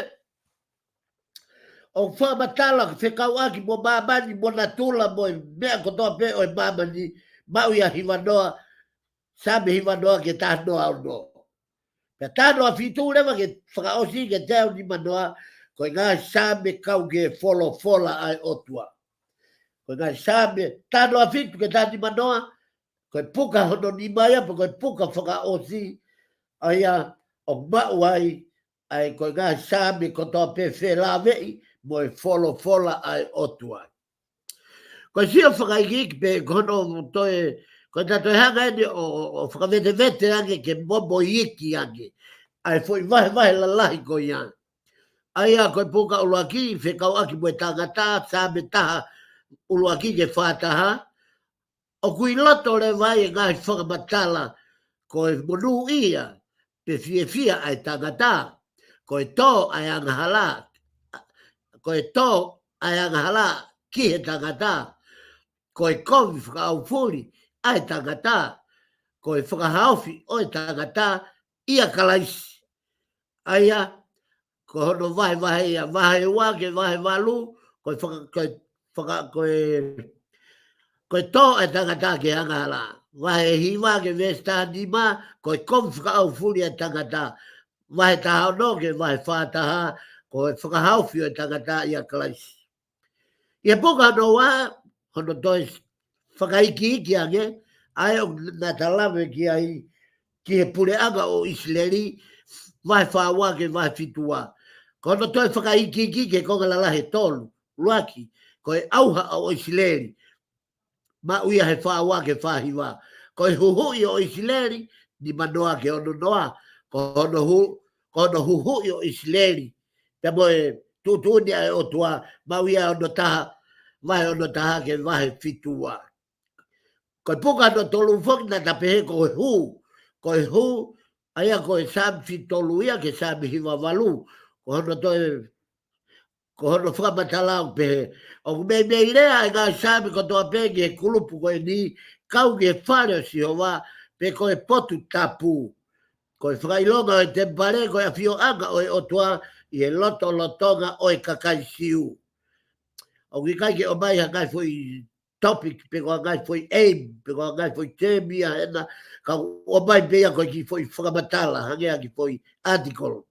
ʻoku fakamatala, fekauʻaki mo māmani, mo natula, mo e meʻa kotoa pē ʻo e māmani, maʻu ia ʻi he hiva noa, Saame hiva noa ki he taha noa ono. Pea taha noa fitu leva ke fakaʻosi ki he teau nimanoa, ko e ngaahi Saame kau ki he folofola ʻa e ʻOtua. Ko e ngaahi Saame taha noa fitu ki he taha nimanoa, ko e puka hono nima ia, pe ko e puka fakaʻosi, ʻa ia ʻoku maʻu ai ʻa e ko e ngaahi Saame kotoa pē felāveʻi mo e folofola ʻa e ʻOtua. Ko e sio fakaikiiki pē ko hono toe, ko ʻeta toe hanga eni ʻo, ʻo, ʻo fakavetevete ange ke momo iiki ange ʻa e foʻi vahevahe lalahi ko ia. ʻA ia ko e puka ʻuluaki, fekauʻaki mo e tangata, Saame taha ʻuluaki ki he fā taha, ʻoku ʻi loto leva ai e ngaahi fakamatala, ko e monūʻia pe fiefia ʻa e tangata, ko e tō ʻa e angahala, ko e tō ʻa e angahala ki he tangata, ko e kovi fakaʻaufuli ʻa e tangata, ko e fakahaofi ʻo e tangata ʻia Kalaisi. ʻA ia, ko hono vahevahe ia, vahe ua ki he vahe valu, ko e faka-, ko e faka-, ko e, ko e tō ʻa e tangata ki he angahala. Vahe hiva ki he veesi taha nima, ko e kovi fakaʻaufuli ʻa e tangata. Vahe taha ono ki he vahe fā taha, ko e fakahaofi ʻo e tangata ʻia Kalaisi. ʻI he puka hono ua, hono toe fakaikiiki ange, ʻa ē ʻoku na ta lave ki ai, ki he puleʻanga ʻo ʻIsileli, vahe fā ua ki he vahe fitu ua. Ko hono toe fakaikiiki ki he konga lalahi ʻe tolu, ʻuluaki, ko e ʻauha ʻo ʻIsileli, maʻu ia he fā ua ki he fā hiva. Ko e huhuʻi ʻo ʻIsileli, nimanoa ki he ono noa, ko hono hu-, ko hono huhuʻi ʻo ʻIsileli pea mo e tuʻutuʻuni ʻa e ʻOtua, maʻu ia ono taha, vahe ono taha ki he vahe fitu ua. Ko e puka hono tolu foki na ta pehē ko e hū, ko e hū, ʻa ia ko e Saame fitu tolu ia ki he Saame hiva valu, ko hono toe, ko hono fakamatala ʻoku pehē, ʻoku meimei lea ʻa e ngaahi Saame kotoa pē ki he kulupu ko eni, kau ki he fale ʻo Sihova, pe ko e potu tapu. Ko e fakaʻilonga ʻo e temipale, ko e ʻafioʻanga ʻo e ʻOtua ʻi he lotolotonga ʻo e kakai Siu. ʻOku ʻikai ke ʻomai ha ngaahi foʻi topic, pe ko ha ngaahi foʻi aim, pe ko ha ngaahi foʻi temi ia hena, ka ʻomai pē ia ko e kiʻi foʻi fakamatala, hangē ha kiʻi foʻi article.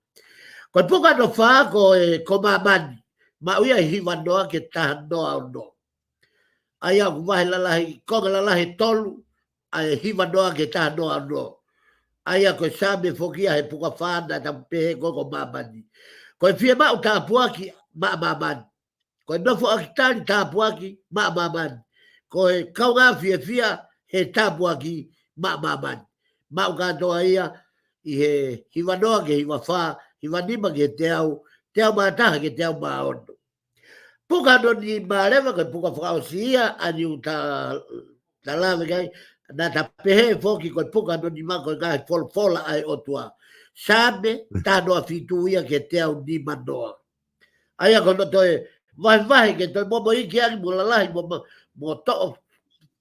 Ko e puka hono fā ko e, ko Māmani, maʻu ia he hiva noa ki he taha noa ono. ʻA ia ʻoku vahe lalahi, konga lalahi ʻe tolu, ʻa e hiva noa ki he taha noa ono. ʻA ia ko e Saame foki ia he puka fā na ta pehē ko, ko Māmani. Ko e fiemaʻu tāpuaki maʻa Māmani. Ko e nofoʻaki tali tāpuaki maʻa Māmani. Ko e kaungā fiefia he tāpuaki maʻa Māmani. Maʻu kātoa ia ʻi he hiva noa ki he hiva fā, hiva nima ki he teau, teau mā taha ki he teau mā ono. Puka hono nima leva, ko e puka fakaʻosi ia, ʻa eni ʻoku ta, ta lave ki ai, na ta pehē foki ko e puka hono nima ko e ngaahi folofola ʻa e ʻOtua. Saame taha noa fitu ia ki he teau nima noa. ʻA ia ko hono toe vahevahe ke toe momo iiki ange mo lalahi mo ma-, mo toʻo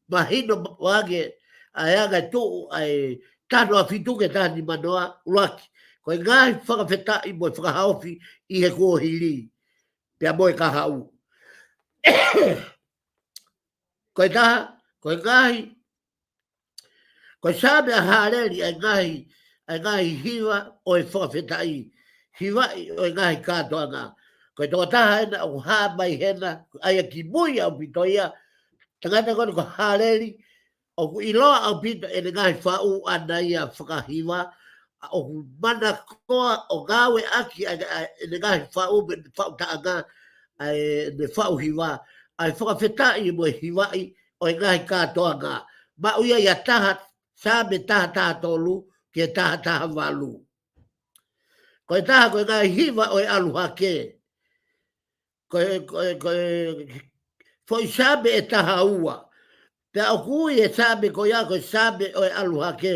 mahino mo ange ʻa e anga e tuʻu ʻa e taha noa fitu ki he taha nima noa, ʻuluaki. Ko e ngaahi fakafetaʻi mo e fakahaofi ʻi he kuohili pea mo e kahaʻu. Ko e taha, ko e ngaahi, ko e Saame ʻa Hāleli ʻa e ngaahi, ʻa e ngaahi hiva ʻo e fakafetaʻi, hivaʻi ʻo e ngaahi kātoanga. Ko e tokotaha ena ʻoku hā mai hena, ʻa ia kimui ʻaupito ia, tangata ko eni ko Hāleli, ʻoku ʻiloa ʻaupito ʻene ngaahi faʻu ʻana ia fakahiva, ʻa ʻoku manakoa ʻo ngāueʻaki ʻa, ʻa ʻene ngaahi faʻu mo ʻene faʻu taʻanga, ʻa ʻene faʻu hiva, ʻa e fakafetaʻi mo e hivaʻi ʻo e ngaahi kātoanga. Maʻu ia ʻi he taha, Saame taha taha tolu ki he taha taha valu. Ko e taha ko e ngaahi hiva ʻo e ʻalu hake. Ko e, ko e, ko e foʻi Saame ʻe taha ua. Pea ʻoku ui e Saame ko ia ko e Saame ʻo e ʻalu hake.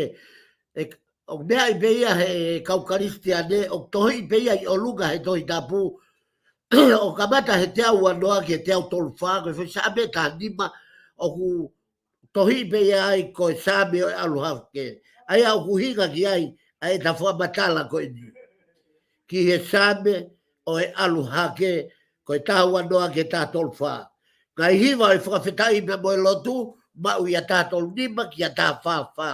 ʻE, ʻoku meaʻi pē ia he kau Kalisitiane, ʻoku tohiʻi pē ia ʻi ʻolunga he Tohi Tapu. ʻOku kamata he teau ua noa ki he teau tolu fā, ko e foʻi Saame ʻe taha nima, ʻoku tohiʻi pē ia ai ko e Saame ʻo e ʻalu hake. ʻA ia ʻoku ʻuhinga ki ai ʻa ʻeta fakamatala ko eni. Ki he Saame ʻo e ʻalu hake, ko e taha ua noa ki he taha tolu fā. Ngaahi hiva ʻo e fakafetaʻi pea mo e lotu, maʻu ia taha tolu nima ki he taha fā fā.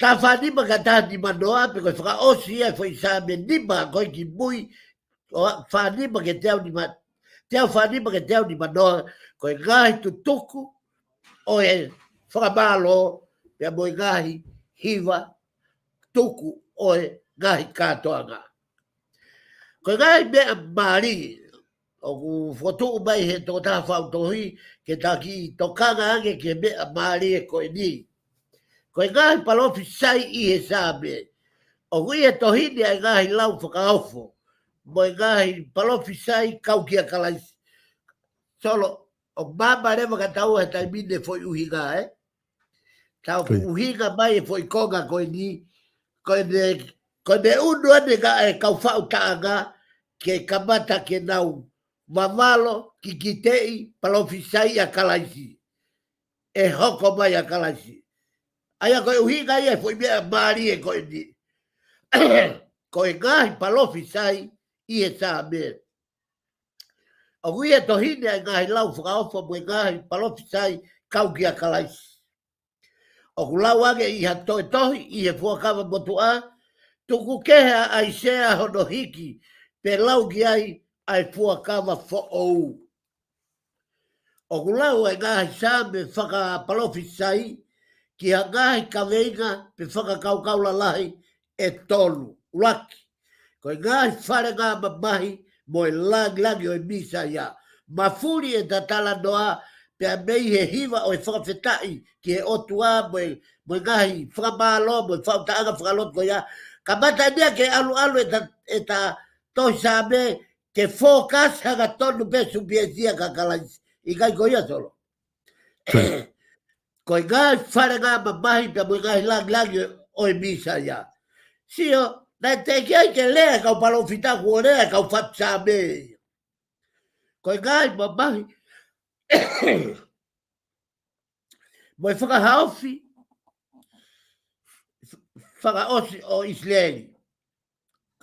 taha fā nima ki he taha nima noa, pe ko e fakaʻosi ia e foʻi Saame nima ko ē ki mui, ʻo fā nima ki he teau nima, teau fā nima ki he teau nima noa, ko e ngaahi tutuku ʻo e fakamālō, pea mo e ngaahi hiva tuku ʻo e ngaahi kātoanga. Ko e ngaahi meʻa mālie, ʻoku fokotuʻu mai he tokotaha faʻu tohi, ke ta kiʻi tokanga ange ki he meʻa mālie ko eni. Ko e ngaahi palōfisai ʻi he Saame, ʻoku ʻi he tohi ni ʻa e ngaahi lau fakaofo, mo e ngaahi palōfisai kau kia Kalaisi. Solo, ʻoku māmā leva ka tau he taimi ni e foʻi ʻuhinga, ē? Tau ʻUhinga mai e foʻi konga ko eni, ko ʻene, ko ʻene ʻunu ʻene ngaahi kau faʻu taʻanga ke kamata ke nau vavalo, kikiteʻi, palōfisai ʻa Kalaisi. ʻE hoko mai ʻa Kalaisi. ʻA ia ko e ʻuhinga ia e foʻi meʻa mālie ko eni. Ko e ngaahi palōfisai ʻi he Saame. ʻOku ʻi he tohi ni ʻa e ngaahi lau fakaofo mo e ngaahi palōfisai kau kia Kalaisi. ʻOku lau ange ʻi ha toe tohi ʻi he Fuakava Motuʻa, tuku kehe ʻa ʻAisea hono hiki, pea lau ki ai ʻa e Fuakava Foʻou. ʻOku lau ʻa e ngaahi Saame fakapalōfisai ki ha ngaahi kaveinga pe fakakaukau lalahi ʻe tolu. ʻUluaki, ko e ngaahi falengamamahi mo e langilangi ʻo e Mīsaia. Mafuli ʻeta talanoa pea mei he hiva ʻo e fakafetaʻi ki he ʻOtua mo e, mo e ngaahi fakamālō mo e faʻu taʻanga fakalotu ko ia. Kamata ʻeni ia ke ʻaluʻalu ʻeta, ʻeta tohi Saame ke focus hangatonu pē Supiesia ka Kalaisi. ʻIkai ko ia, Solo? Ko e ngaahi falengamamahi pea mo e ngaahi langilangi ʻo e Mīsaia. Sio, naʻe teʻeki ai ke lea e kau palōfita kuo lea e kau faʻu Saame. Ko e ngaahi mamahi mo e fakahaofi fakaʻosi ʻo ʻIsileli.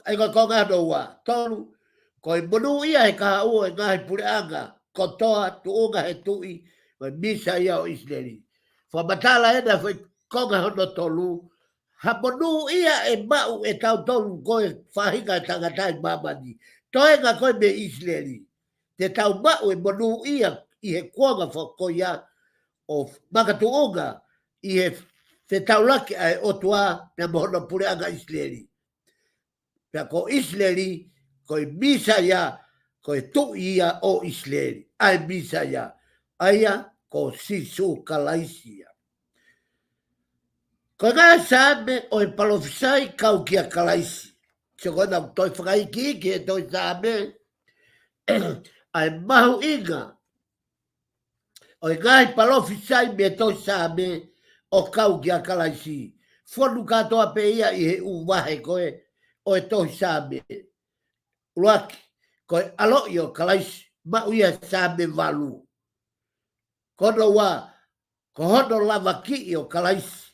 ʻA ia ko e konga hono ua. Tolu, ko e monūʻia he kahaʻu ʻo e ngaahi puleʻanga kotoa tuʻunga he Tuʻi, ko e Mīsaia ʻo ʻIsileli. Fakamatala ʻena foʻi konga hono tolu, ha monūʻia ʻe maʻu ʻe tautolu ko e faʻahinga ʻo e tangata ʻi māmani. Toenga ko ē mei ʻIsileli. Te tau maʻu e monūʻia ʻi he kuonga fo-, ko ia ʻo makatuʻunga ʻi he fetaulaki ʻa e ʻOtua pea mo hono puleʻanga ʻIsileli. Pea ko ʻIsileli, ko e Mīsaia, ko e Tuʻi ia ʻo ʻIsileli. ʻA e Mīsaia, ʻa ia ko Sīsū Kalaisi ia. Ko e ngaahi Saame ʻo e palōfisai kau kia Kalaisi. Sio ko ena ʻoku toe fakaikiiki he tohi Saame, ʻa e mahuʻinga ʻo e ngaahi palōfisai mei he tohi Saame ʻo kau kia Kalaisi. Fonu kātoa pē ia ʻi he ʻū vahe ko ē ʻo e tohi Saame. ʻUluaki, ko e ʻaloʻi ʻo Kalaisi, maʻu ia Saame valu. Ko hono ua, ko hono lavakiʻi ʻo Kalaisi,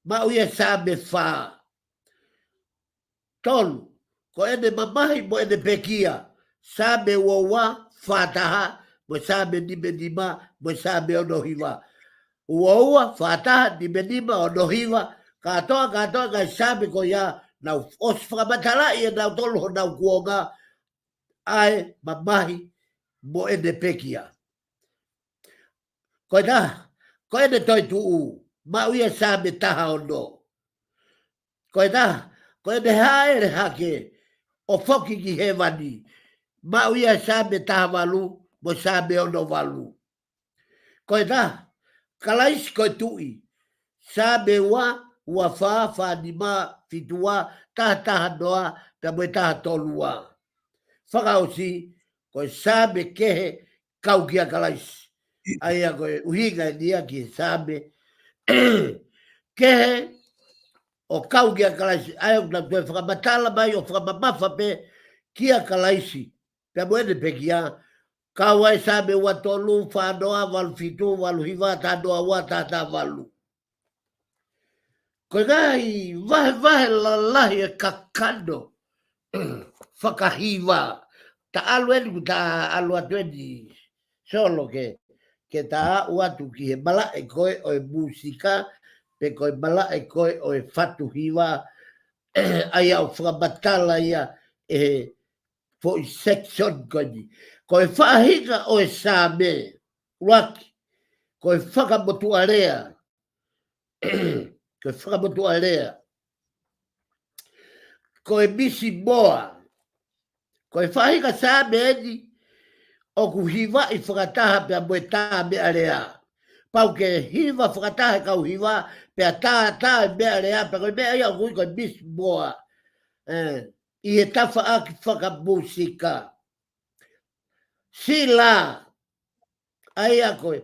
maʻu ia Saame fā. Tolu, ko ʻene mamahi mo ʻene pekia, Saame ua ua, fā taha, mo e Saame nima nima, mo e Saame ono hiva. Ua ua, fā taha, nima nima, ono hiva, kātoa, kātoa, ngaahi Saame ko ia, naʻe ʻosi fakamatalaʻi ʻe nautolu honau kuonga, ʻa e mamahi mo ʻene pekia. Ko e taha, ko ʻene toetuʻu, maʻu ia Saame taha ono. Ko e taha, ko ʻene hāʻele hake ʻo foki ki hēvani, maʻu ia Saame taha valu, mo Saame ono valu. Ko e taha, Kalaisi ko e Tuʻi, Saame ua, ua fā, fā nima, fitu ua, taha taha noa, pea mo e taha tolu ua. Fakaʻosi, ko e Saame kehe, kau kia Kalaisi. ʻA ia ko e ʻuhinga ʻeni ia ki he Saame kehe ʻo kau kia Kalaisi. ʻA ia ʻoku tau toe fakamatala mai ʻo fakamamafa pē kia Kalaisi. Pea mo ʻene pekia, kau ai Saame ua tolu, fā noa, valu fitu, valu hiva, taha noa ua, taha taha valu. Ko e ngaahi vahevahe lalahi e kakano fakahiva. Ta ʻalu eni, kuo ta ʻalu atu eni, Solo, ke, ke ta aʻu atu ki he malaʻe ko ē ʻo e mūsika, pe ko e malaʻe ko ē ʻo e fatu hiva, ʻa ia ʻoku fakamatala ia ʻe he foʻi section ko eni. Ko e faʻahinga ʻo e Saame, ʻuluaki, ko e fakamotuʻalea, ko e fakamotuʻalea, ko e misi moa. Ko e faʻahinga Saame eni ʻoku hivaʻi fakataha pea mo e tā meʻalea. Pau ke hiva fakataha e kau hiva, pea tā, tā e meʻalea, pea ko e meʻa ia ʻoku ui ko e misi moa. ʻE, ʻi he tafaʻaki fakamusika. Sila, ʻa ia ko e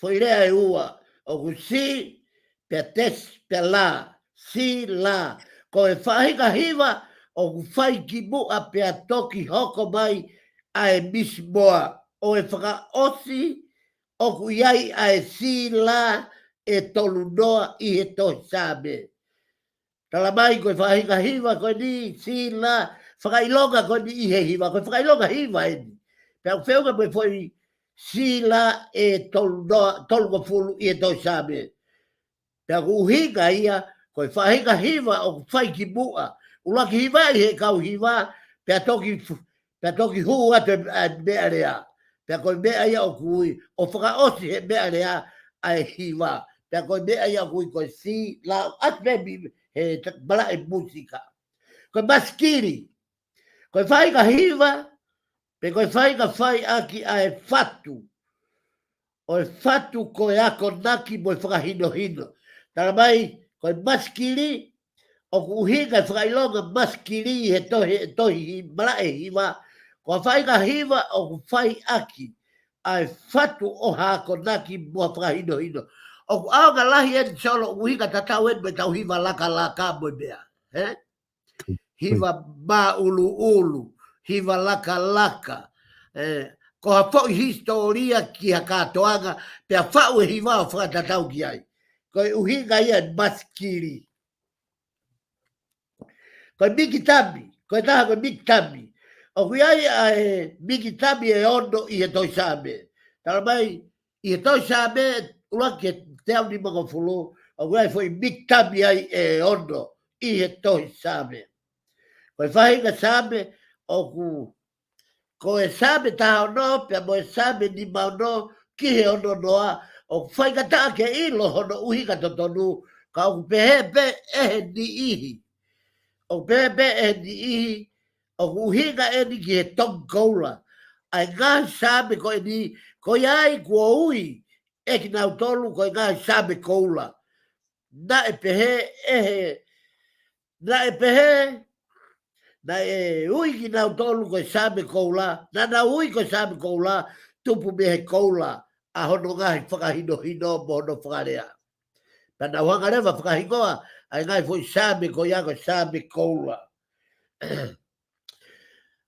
foʻi lea ʻe ua, ʻoku si, pea tesi, pea la, sila. Ko e faʻahinga hiva ʻoku fai ki muʻa pea toki hoko mai ʻa e misi moa, ʻo e fakaʻosi ʻoku ʻi ai ʻa e sila ʻe tolu noa ʻi he tohi Saame. Tala mai ko e faʻahinga hiva ko eni, sila, fakaʻilonga ko eni ʻi he hiva, ko e fakaʻilonga hiva eni. Pea ʻoku feʻunga mo e foʻi sila ʻe tolu noa, tolungofulu ʻi he tohi Saame. Pea ʻoku ʻuhinga ia, ko e faʻahinga hiva ʻoku fai ki muʻa. ʻUluaki hiva ʻi he kau hiva, pea toki fu-, pea toki hū atu e, ʻa e meʻalea. Pea ko e meʻa ia ʻoku ui, ʻo fakaʻosi he meʻalea ʻa e hiva. Pea ko e meʻa ia ʻoku ui ko e sila, ʻoku ʻasi pē mei he ta-, malaʻe musika. Ko e masikili, ko e faʻahinga hiva, pe ko e faʻahinga faiʻaki ʻa e fatu. ʻO e fatu ko e akonaki mo e fakahinohino. Tala mai, ko e masikili, ʻoku ʻuhinga e fakaʻilonga masikili ʻi he tohi, tohi hi-, malaʻe hiva, ko e faʻahinga hiva ʻoku faiʻaki ʻa e fatu ʻo ha akonaki mo ha fakahinohino. ʻOku ʻaonga lahi eni Solo, ʻuhinga tatau eni mo ʻetau hiva lakalaka mo e meʻa. He? Hiva māʻuluʻulu, hiva lakalaka. ʻE, ko ha foʻi hisitōlia ki ha kātoanga, pea faʻu e hiva ʻo fakatatau ki ai. Ko e ʻuhinga ia e masikili. Ko e mikitabi, ko e taha ko e mikitabi. ʻOku ʻi ai ʻa e mikitabi ʻe ono ʻi he tohi Saame. Tala mai, ʻi he tohi Saame, ʻuluaki ki he teau nimangofulu, ʻoku ʻi ai foʻi mikitabi ai ʻe ono ʻi he tohi Saame. Ko e faʻahinga Saame, ʻoku, ko e Saame taha ono, pea mo e Saame nima ono, ki he ono noa, ʻoku faingataʻa ke ʻilo hono ʻuhinga totonu, ka ʻoku pehē pē ʻe he niʻihi. ʻOku pehē pē ʻe he niʻihi, ʻoku ʻuhinga eni ki he tongi koula. ʻA e ngaahi Saame ko eni, ko ia ai kuo ui ʻe kinautolu ko e ngaahi Saame koula. Naʻe pehē ʻe he, naʻe pehē, naʻe ui kinautolu ko e Saame koula, naʻa nau ui ko e Saame koula, tupu mei he koula ʻa hono ngaahi fakahinohino mo hono fakalea. Pea nau hanga leva fakahingoa ʻa e ngaahi foʻi Saame ko ia ko e Saame koula.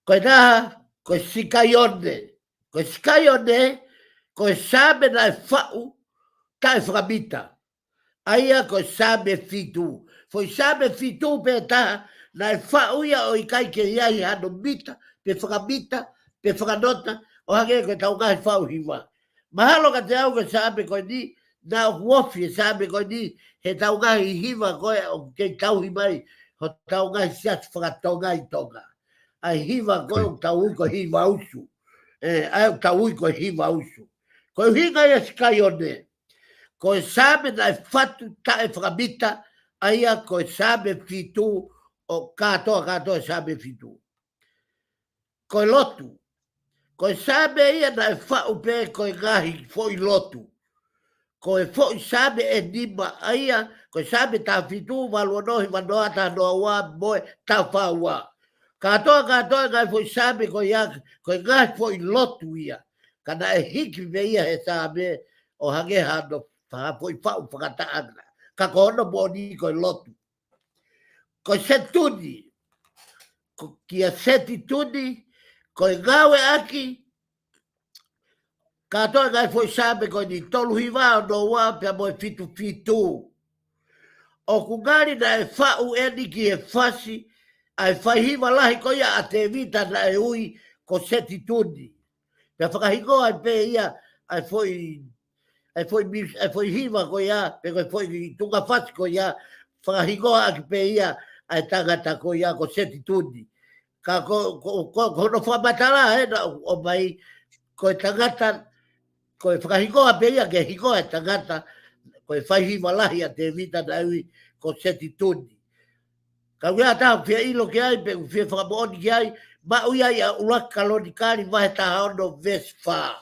Ko e taha, ko e Sikaione. Ko e Sikaione, ko e Saame naʻe faʻu taʻefakamita. ʻA ia ko e Saame fitu. Foʻi Saame fitu pē taha, naʻe faʻu ia ʻo ʻikai ke ʻi ai hano mita, pe fakamita, pe fakanota, ʻo hangē ko ʻetau ngaahi faʻu hiva. Mahalo kiate au ko e Saame ko eni, naʻa ku ofi e Saame ko eni, heʻetau ngaahi hiva ko ē ʻoku kei tauhi mai hotau ngaahi siasi faka-Tonga ʻi Tonga. ʻA e hiva ko ē ʻoku tau ui ko e hiva usu. ʻE, ʻa ia ʻoku tau ui ko e hiva usu. Ko e ʻuhinga ia Sikaione. Ko e Saame naʻe fatu taʻefakamita, ʻa ia ko e Saame fitu ʻo kātoa, kātoa Saame fitu. Ko e lotu. Ko e Saame ia naʻe faʻu pē ko e ngaahi foʻi lotu. Ko e foʻi Saame ʻe nima ʻa ia, ko e Saame taha fitu, valu ono, hiva noa, taha noa ua, mo e taha fā ua. Kātoa, kātoa e ngaahi foʻi Saame ko ia, ko e ngaahi foʻi lotu ia. Ka naʻe hiki pē ia he Saame ʻo hangē hano ha foʻi faʻu fakataʻanga. Ka ko hono moʻoni ko e lotu. Ko e Setituni, ko kia Setituni, ko e ngāueʻaki, kātoa e ngaahi foʻi Saame ko eni tolu hiva, ono ua, pea mo e fitu fitu. ʻOku ngali naʻe faʻu eni ki he fasi ʻa e fai hiva lahi ko ia ʻa Tēvita naʻe ui ko Setituni. Pea fakahingoa ai pē ia ʻa e foʻi, ʻa e foʻi mis-, ʻa e foʻi hiva ko ia, pe ko e foʻi tuʻunga fasi ko ia, fakahingoa ʻaki pē ia ʻa e tangata ko ia ko Seti Tuni. Ka ko, ko, ko, ko hono fakamatala ē naʻe ʻomai, ko e tangata, ko e fakahingoa pē ia ke hingoa e tangata, ko e faihiva lahi ʻa Tēvita naʻe ui ko Seti Tuni. Ka ʻoku ʻi ai ha taha ʻoku fie ʻilo ki ai, pe ʻoku fie fakamoʻoni ki ai, maʻu ia ʻi he ʻUluaki Kalonikali vahe taha ono veesi fā.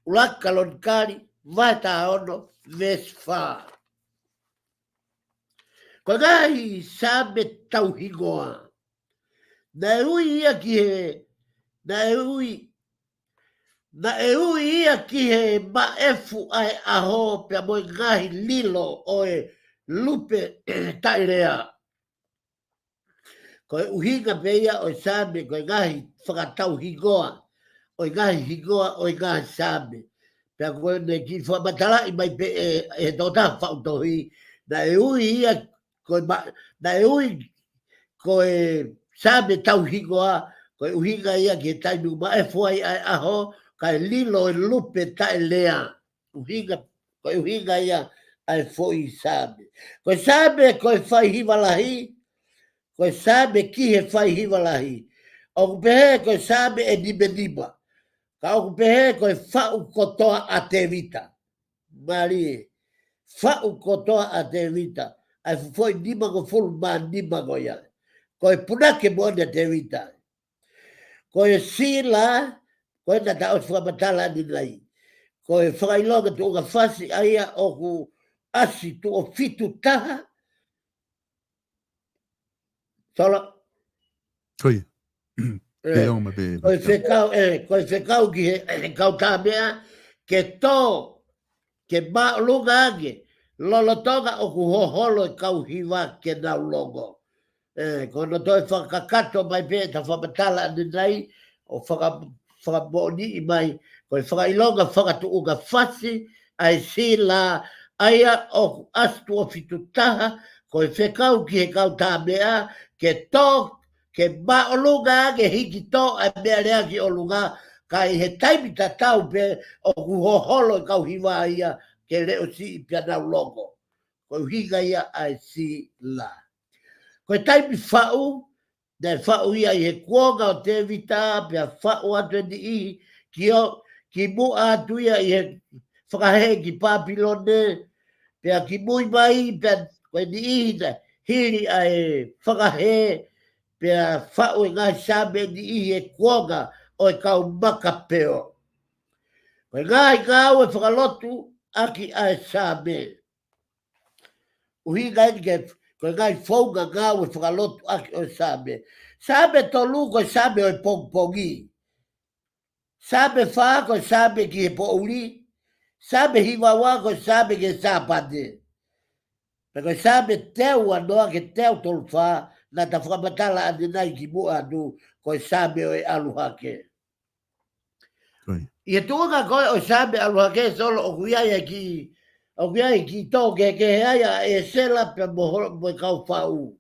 ʻUluaki Kalonikali vahe taha ono veesi fā. Ko e ngaahi Saame tauhingoa. Naʻe ui ia ki he, naʻe ui, naʻe ui ia ki he maʻefu ʻa e ʻaho pea mo e ngaahi lilo ʻo e lupe taʻelea. Ko e ʻuhinga pē ia ʻo e Saame, ko e ngaahi fakatauhingoa, ʻo e ngaahi hingoa, ʻo e ngaahi Saame. Pea ko ʻene kiʻi fakamatalaʻi mai pē ʻe, ʻe he tokotaha faʻu tohi, naʻe ui ia, ko e ma-, naʻe ui, ko e Saame tauhingoa, ko e ʻuhinga ia ki he taimi ʻoku maʻefu ai ʻa e ʻaho, kae lilo e lupe taʻelea. ʻUhinga, ko e ʻuhinga ia ʻa e foʻi Saame. Ko e Saame ko e faihiva lahi, ko e Saame ki he faihiva lahi. ʻOku pehē ko e Saame ʻe nimanima. Ka ʻoku pehē ko e faʻu kotoa ʻa Tēvita. Mālie, faʻu kotoa ʻa Tēvita. ʻA e foʻi nimangofulu mā nima ko ia. Ko e punake moʻoni ʻa Tēvita. Ko e sila, ko ena ta ʻosi fakamatala ʻanenai. Ko e fakaʻilonga tuʻunga fasi ʻa ia ʻoku ʻasi tuʻo fitu taha. Sola. Ko ia. ʻE, Pea o ma pe, ko e fekau, ʻe, ko e fekau ki he, ʻe, kau tāmeʻa, ke tō, ke māʻolunga ange, lolotonga ʻoku hoholo e kau hiva ke nau longo. ʻE, ko hono toe fakakakato mai pē ʻeta fakamatala ʻanenai, ʻo faka-, fakamoʻoniʻi mai, ko e fakaʻilonga fakatuʻunga fasi, ʻa e sila, ʻa ia ʻoku ʻasi tuʻo fitu taha, ko e fekau ki he kau tāmeʻa, ke tō, ke māʻolunga ange hiki tō ʻa e meʻalea ki ʻolunga, ka ʻi he taimi tatau pē ʻoku hoholo e kau hiva ia ke leʻo siʻi pea nau longo. Ko e ʻuhinga ia ʻa e sila. Ko e taimi faʻu, naʻe faʻu ia ʻi he kuonga ʻo Tēvita, pea faʻu atu e niʻihi ki ʻo, kimuʻa atu ia ʻi he fakahē ki Pāpilone, pea kimui mai, pea ko e niʻihi naʻe hili ʻa e fakahē, pea faʻu e ngaahi Saame niʻihi he kuonga ʻo e kau Makapeo. Ko e ngaahi ngāue fakalotu ʻaki ʻa e Saame. ʻUhinga eni ke, ko e ngaahi founga ngāue fakalotu ʻaki ʻo e Saame. Saame tolu ko e Saame ʻo e pongipongi. Saame fā ko e Saame ki he poʻuli. Saame hiva ua ko e Saame ki he Sāpate. Pea ko e Saame teau ua noa ki he teau tolu fā, naʻa ta fakamatala ʻanenai kimuʻa atu, ko e Saame ʻo e ʻAlu Hake. Ko ia. ʻI he tuʻunga ko ē ʻo e Saame ʻAlu Hake, Solo, ʻoku ʻi ai e kiʻi, ʻoku ʻi ai e kiʻi tō kehekehe ai ʻa ʻĒsela pea mo ho-, mo e kau faʻu.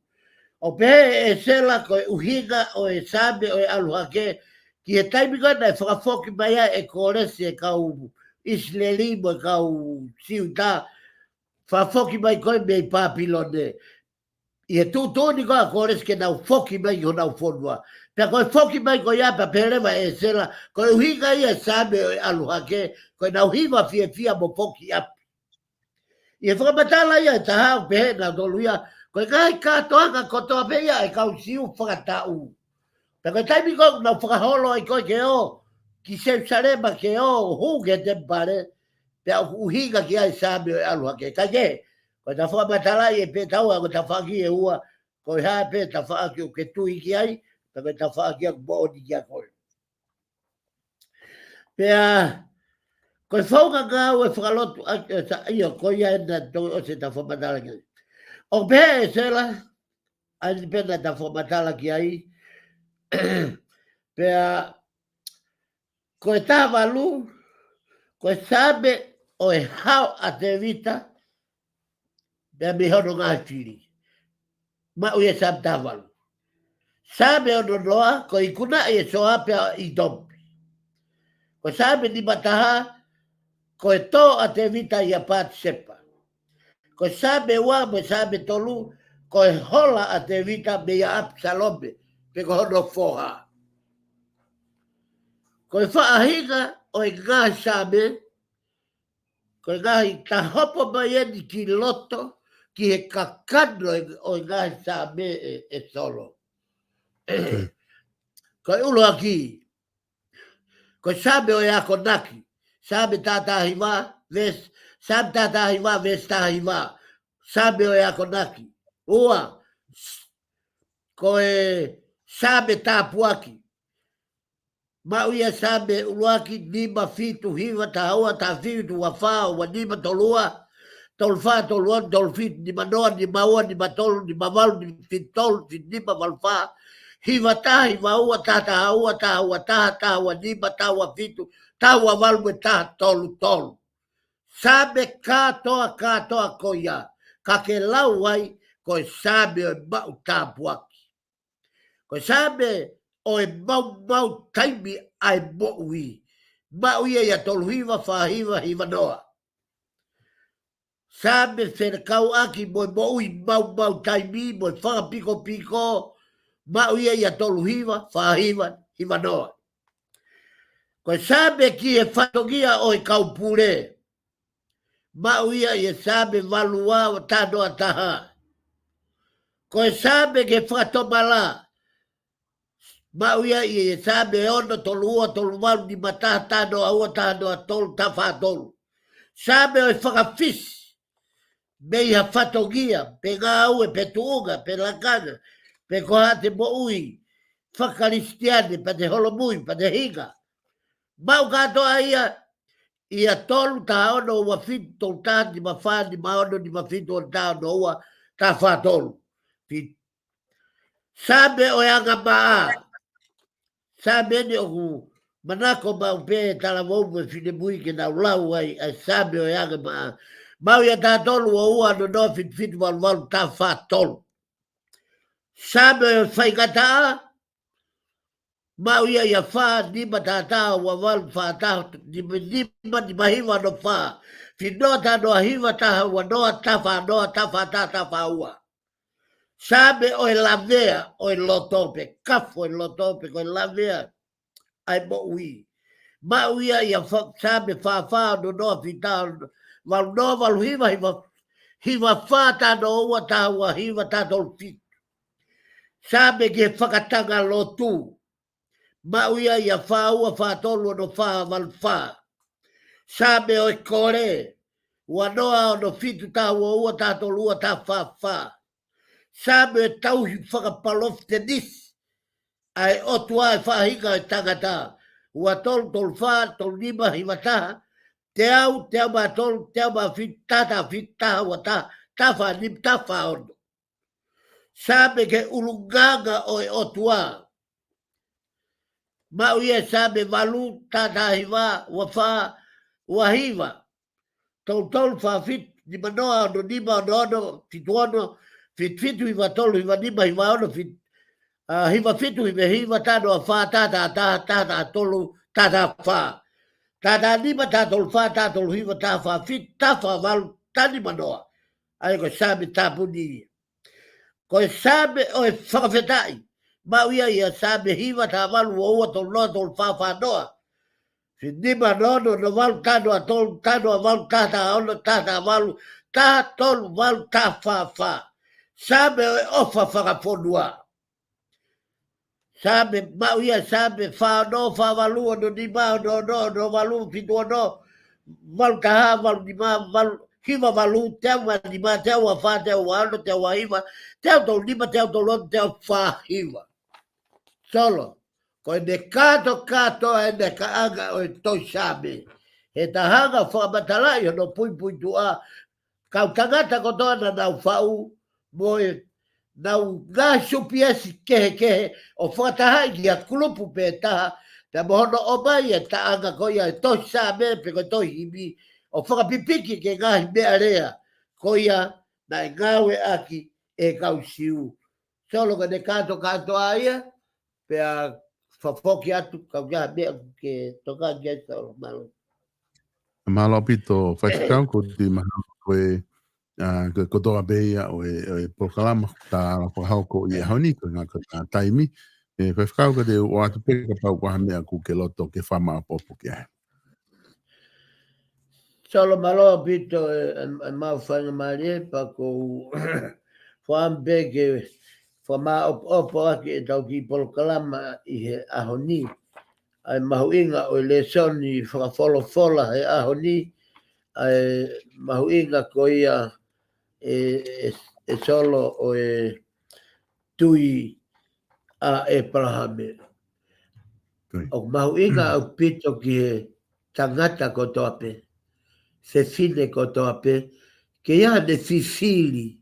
ʻOku pehē ʻe ʻĒsela ko e ʻuhinga ʻo e Saame ʻo e ʻAlu Hake, ki he taimi ko ē naʻe fakafoki mai ai ʻe Kōlesi e kau ʻIsileli mo e kau Siuta, fakafoki mai ko ē mei Pāpilone. ʻI he tuʻutuʻuni ko ē ʻa Kōlesi ke nau foki mai ki honau fonua. Pea ko e foki mai ko ia pea pehē leva ʻe ʻĒsela, ko e ʻuhinga ia e Saame ʻo e ʻAlu Hake, ko ʻenau hiva fiefia mo foki ʻapi. ʻI he fakamatala ia ʻe taha ʻoku pehē ʻe nautolu ia, ko e ngaahi kātoanga kotoa pē ia e kau Siu fakataʻu. Pea ko e taimi ko ē ʻoku nau fakaholo ai ko ē ke ō ki Selusalema ke ō hū ki he temipale, pea ʻoku ʻuhinga ki ai e Saame ʻo e ʻAlu Hake. Kae kehe, ko ʻeta fakamatalaʻi ʻe pē taua, ko e tafaʻaki ʻe ua, ko e hā pē tafaʻaki ʻoku ke tui ki ai, pea ko e tafaʻaki ʻoku moʻoni kiate koe. Pea, ko e founga ngāue fakalotu ʻaki ʻo e Sa-, ʻio, ko ia ena toe ʻosi ʻeta fakamatala ki ai. ʻOku pehē ʻe ʻĒsela, ʻa eni pē naʻa ta fakamatala ki ai. Pea, ko e taha valu, ko e Saame ʻo e Hao ʻa Tēvita, pea mei hono ngaahi fili. Maʻu ia e Saame taha valu. Saame ono noa, ko e ikunaʻi e Soa pea ʻi Topi. Ko e Saame nima taha, Ko e tō ʻa Tēvita ʻia Patisepa. Ko e Saame ua mo e Saame tolu, ko e hola ʻa Tēvita meia ʻApisalome, pe ko hono foha. Ko e faʻahinga ʻo e ngaahi Saame, ko e ngaahi tahopo mai eni ki loto, ki he kakano ʻo e ngaahi Saame ʻe, ʻe Solo. Ko e ʻuluaki, ko e Saame ʻo e Akonaki, Saame taha taha hiva, veesi, Saame taha taha hiva, veesi taha hiva, Saame ʻo e Akonaki. Ua, ko e Saame tāpuaki. Maʻu ia Saame ʻuluaki, nima, fitu, hiva, taha ua, taha fitu, ua fā, ua nima, tolu ua, tolu fā, tolu ono, tolu fitu, nima noa, nima ua, nima tolu, nima valu, nima fitu tolu, fitu nima, valu fā, hiva taha, hiva ua, taha taha ua, taha ua taha, taha ua nima, taha ua fitu, taha ua valu, mo e taha tolu tolu. Saame kātoa, kātoa ko ia, ka ke lau ai, ko e Saame ʻo e maʻu tāpuaki. Ko e Saame ʻo e maumau taimi ʻa e moʻui. Maʻu ia ʻia tolu hiva, fā hiva, hiva noa. Saame fekauʻaki mo e moʻui maumau taimi mo e fakapikopiko. Maʻu ia ʻia tolu hiva, fā hiva, hiva noa. Ko e Saame ki he fatongia ʻo e kau pule. Maʻu ia ʻi he Saame valu ua, taha noa taha. Ko e Saame ki he fakatomala. Maʻu ia ʻi he Saame ono, tolu ua, tolu valu, nima taha, taha noa ua, taha noa tolu, taha fā tolu. Saame ʻo e fakafisi. Mei ha fatongia, pe ngāue, pe tuʻunga, pe lakanga, pe ko haʻate moʻui fakakalisitiane, pe te holomui, pe te hinga. Maʻu kātoa ia, ʻia tolu, taha ono, ua fitu, tolu taha, nima fā, nima ono, nima fitu, ono taha, ono ua, taha fā tolu. Fi-, Saame ʻo e Angamaʻa. Saame eni ʻoku manako maʻu pē talavou mo e finemui ke nau lau ai, ʻa e Saame ʻo e Angamaʻa. Maʻu ia taha tolu, ua ua, ono noa, fitu fitu, valu valu, taha fā tolu. Saame ʻo e Faingataʻa, maʻu ia ʻia fā, nima taha taha, ua valu, fā taha, nima nima, nima hiva, ono fā. Fitu noa, taha noa hiva, taha ua noa, taha fā noa, taha fā taha, taha fā ua. Saame ʻo e Lavea ʻo e loto pe kafo ʻo e loto pe ko e lavea ʻa e moʻui. Maʻu ia ʻia fa-, Saame fā fā, ono noa, fitu taha, valu noa, valu hiva, hiva, hiva fā, taha noa ua, taha ua hiva, taha tolu fitu. Saame ki he fakatanga lotu. Maʻu ia ʻia fā ua, fā tolu, ono fā, valu fā. Saame ʻo e Kole. Ua noa, ono fitu, taha ua ua, taha tolu ua, taha fā fā. Saame ʻo e tauhi fakapalofitenisi ʻa e ʻOtua ʻa e faʻahinga ʻo e tangata. Ua tolu, tolu fā, tolu nima, hiva taha, teau, teau mā tolu, teau mā fitu, taha taha fitu, taha ua taha, taha fā nima, taha fā ono. Saame ki he ʻulungaanga ʻo e ʻOtua. Maʻu ia Saame valu, taha taha hiva, ua fā, ua hiva. Tolu tolu, fā fitu, nima noa, ono nima, ono ono, fitu ono, fitu fitu, hiva tolu, hiva nima, hiva ono, fitu, ʻa, hiva fitu, hiva hiva, taha noa fā, taha taha taha, taha taha tolu, taha taha fā. Taha taha nima, taha tolu fā, taha tolu hiva, taha fā fitu, taha fā valu, taha nima noa. ʻA ia ko e Saame tāpuni ia. Ko e Saame ʻo e Fakafetaʻi. Maʻu ia ʻia Saame hiva, taha valu, ua ua, tolu noa, tolu fā, fā noa. Fitu nima, ono ono, ono valu, taha noa tolu, taha noa valu, taha taha ono, taha taha valu, taha tolu valu, taha fā fā. Saame ʻo e ʻOfa Fakafonua. Saame, maʻu ia Saame fā ono, fā valu, ono nima, ono ono, ono valu, fitu ono, valu taha, valu nima, valu, hiva valu, teau mā nima, teau ua fā, teau ua ono, teau ua hiva, teau tolu nima, teau tolu ono, teau fā hiva. Solo, ko ʻene kātokātoa ʻene kaʻanga ʻo e tohi Saame. He taha ʻa e fakamatalaʻi hono puipuituʻa, kau tangata kotoa naʻa nau faʻu, mo e nau ngaahi supiesi kehekehe ʻo fakatahaʻi ki ha kulupu pē taha, pea mo hono ʻomai e taʻanga ko ia e tohi Saame pe ko e tohi himi, ʻo fakapipiki ki he ngaahi meʻalea ko ia naʻe ngāueʻaki ʻe he kau Siu. Solo, ko ʻene kātokātoa ia, pea fafoki atu, kau ki ha meʻa ke tokanga ki ai, Solo, mālō. Mālō ʻaupito, Faifekau, ko e tui mahalo ko e, ʻa, ko e kotoa pē ia ʻo e, ʻo e polokalama tā la fakahoko ʻi he ʻaho ni, ko e ngaahi ko tā taimi. ʻE, Faifekau, ka te u ʻoatu pē kapau ko ha meʻa ʻoku ke loto ke fakamaʻopoʻopo ki ai. Solo, mālō ʻaupito e, e, e mau faingamālie pea ʻoku ou fakaʻamu pē ke fakamaʻopoʻopo ʻaki ʻetau kiʻi polokalama ʻi he ʻaho ni. ʻA e mahuʻinga ʻo e lēsoni fakafolofola he ʻaho ni, ʻa e mahuʻinga ko ia ʻe, ʻe, ʻe Solo ʻo e tui ʻa ʻĒpalahame. Tui. ʻOku mahuʻinga ʻaupito ki he tangata kotoa pē, fefine kotoa pē, ke ʻi ai haʻane fifili.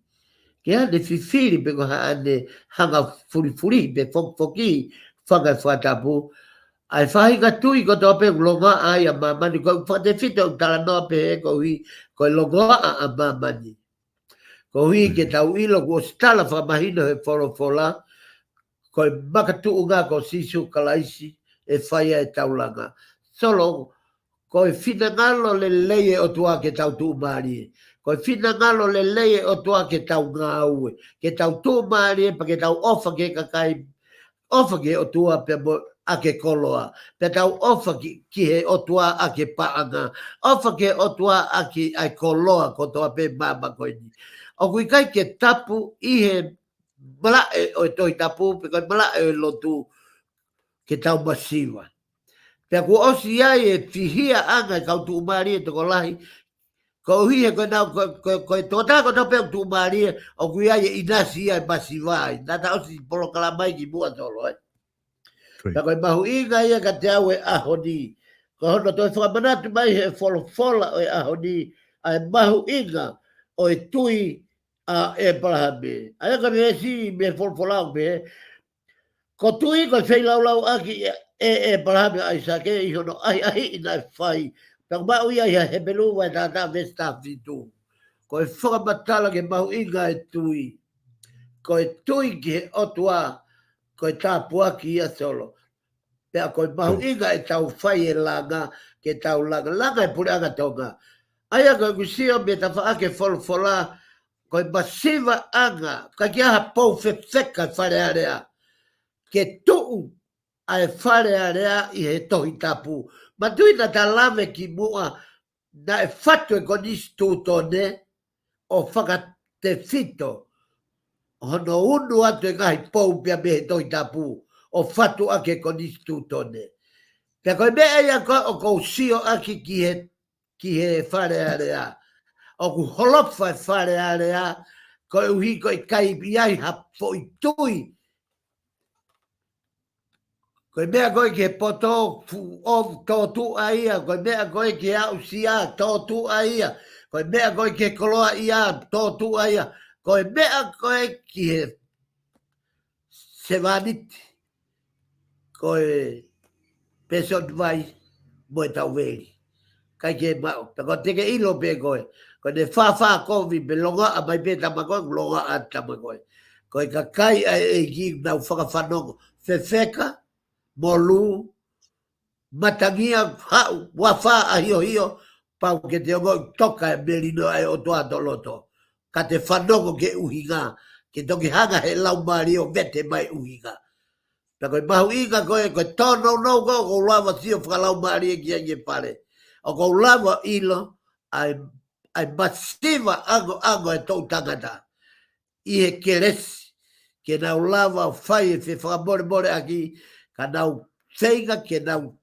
Ke ʻi ai haʻane fifili pe ko haʻane hanga fulifuli pe fokifoki, fanga fakatapu. ʻA e faʻahinga tui kotoa pē ʻoku longoaʻa ai ʻa māmani, ko e fakatefito ʻoku talanoa pē he koeʻuhi, ko e longoaʻa ʻa māmani. Koeʻuhi ke tau ʻilo kuo ʻosi tala fakamahino he folofola, ko e makatuʻunga ko Sīsū Kalaisi ʻe fai ai ʻetau langa. Solo, ko e finangalo lelei ʻa e ʻOtua ke tau tuʻumālie. Ko e finangalo lelei ʻa e ʻOtua ke tau ngāue, ke tau tuʻumālie, pea ke tau ʻofa ki he kakai, ʻofa ki he ʻOtua pea mo ʻa e koloa. Pea tau ʻofa ki, ki he ʻOtua ʻaki e paʻanga. ʻOfa ki he ʻOtua ʻaki ʻa e koloa kotoa pē ʻo māmani ko eni. ʻOku ʻikai ke tapu ʻi he malaʻe ʻo e Tohi Tapu, pe ko e malaʻe ʻo e lotu, ke tau masiva. Pea kuo ʻosi ʻi ai e fihiaʻanga e kau tuʻumālie tokolahi, koeʻuhi he ko e nau, ko, ko, ko e tokotaha kotoa pē ʻoku tuʻumālie, ʻoku ʻi ai e ʻinasi ia ʻe masiva ai. Naʻa ta ʻosi polokalama ai kimuʻa, Solo, ē. Tui. Pea ko e mahuʻinga ia kiate au he ʻaho ni. Ko hono toe fakamanatu mai he folofola ʻo e ʻaho ni, ʻa e mahuʻinga ʻo e tui ʻa ʻĒpalahame. ʻA ia ko e veesi mei he folofola ʻoku pehē, ko e tui ko e feilaulau ʻaki ʻe, ʻe ʻĒpalahame ʻa ʻAisake ʻi hono ʻahiʻahiʻi naʻe fai. Pea ʻoku maʻu ia ʻi he Hepelū vahe taha taha veesi taha fitu. Ko e fakamatala ki he mahuʻinga e tui. Ko e tui ki he ʻOtua, ko e tāpuaki ia, Solo. Pea ko e mahuʻinga ʻetau fai e langa, ke tau langa, langa e puleʻanga Tonga. ʻA ia ko ʻeku sio mei he tafaʻaki e folofola, ko e masivaʻanga, ka ki ha pou fefeka Fale Alea. Ke tuʻu ʻa e Fale Alea ʻi he Tohi Tapu. Manatuʻi naʻa ta lave kimuʻa, naʻe fatu e konisitūtone ʻo fakatefito hono unu atu e ngaahi pou pea mei he Tohi Tapu ʻo fatu ʻaki e konisitūtone. Pea ko e meʻa ia ko ē ʻoku ou sio ʻaki ki he, ki he Fale Alea. ʻOku holofa e Fale Alea, koeʻuhi ko e ʻikai ʻi ai ha foʻi tui. Ko e meʻa ko ē ki he poto, fuʻu ʻofa, tōtuʻa ia. Ko e meʻa ko ē ki he aʻusia, tōtuʻa ia. Ko e meʻa ko ē ki he koloaʻia, tōtuʻa ia. Ko e meʻa ko ē ki he sevāniti, ko e pēsoni vai mo e tauveli. ʻIkai ke maʻu. Pea ko e te ke ʻilo pē ko ē, ko ʻene fāfā kovi pē, longoaʻa mai pē tama ko ē, longoaʻa tama ko ē. Ko e kakai ʻa e ʻEiki ʻoku nau fakafanongo. Fefeka, molū, matangia, haʻu, uafā, ʻahiohio, pau ke te ongoʻi toka e melino ʻa e ʻOtua ʻi ho loto. Ka te fanongo ki he ʻuhinga, ke toki hanga he laumālie ʻo vete mai e ʻuhinga. Pea ko e mahuʻinga ko ē, ko e tōnounou ko ē ʻoku ou lava sio fakalaumālie ki ai he Fale. ʻOku ou lava ʻilo ʻa e, ʻa e masiva ʻangoʻango e toʻu tangata ʻi he kelesi, ke nau lava fai e fefakamolemoleʻaki, ka nau feinga ke nau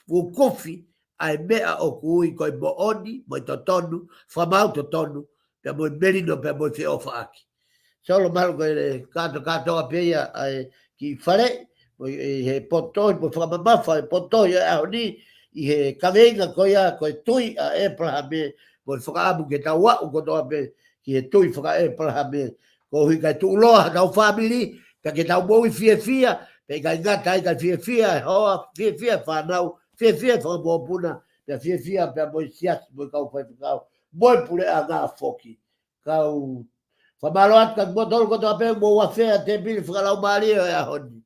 kukufi ʻa e meʻa ʻoku ui ko e moʻoni, mo e totonu, fakamaau totonu, pea mo e melino, pea mo e feʻofaʻaki. Solo, mahalo ko e kātoa kātoa pē ia ʻa e kiʻi faleʻi, mo e, he potohi, mo e fakamamafa e potohi ʻo e ʻaho ni, ʻi he kaveinga ko ia, ko e tui ʻa ʻĒpalahame, mo e fakaʻamu ke tau aʻu kotoa pē ki he tui faka-ʻĒpalahame, koeʻuhi kae tuʻuloa hotau fāmili, pea ke tau moʻui fiefia, pea ʻikai ngata ai kae fiefia e hoa, fiefia e fānau, fiefia e fanga mokopuna, pea fiefia pea mo e siasi, mo e kau faifekau, mo e puleʻanga foki. Kau fakamālō atu kiate kimoutolu kotoa pē mou ʻafea he tēpile fakalaumālie ʻo e ʻaho ni.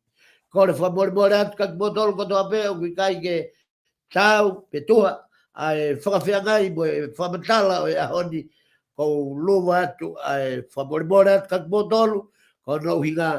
Kole fakamolemole atu kiate kimoutolu kotoa pē ʻoku ʻikai ke tau pe tuha ʻa e fakafeangai mo e fakamatala ʻo e ʻaho ni, ʻoku ou lava atu ʻa e fakamolemole atu kiate kimoutolu, ko hono ʻuhinga,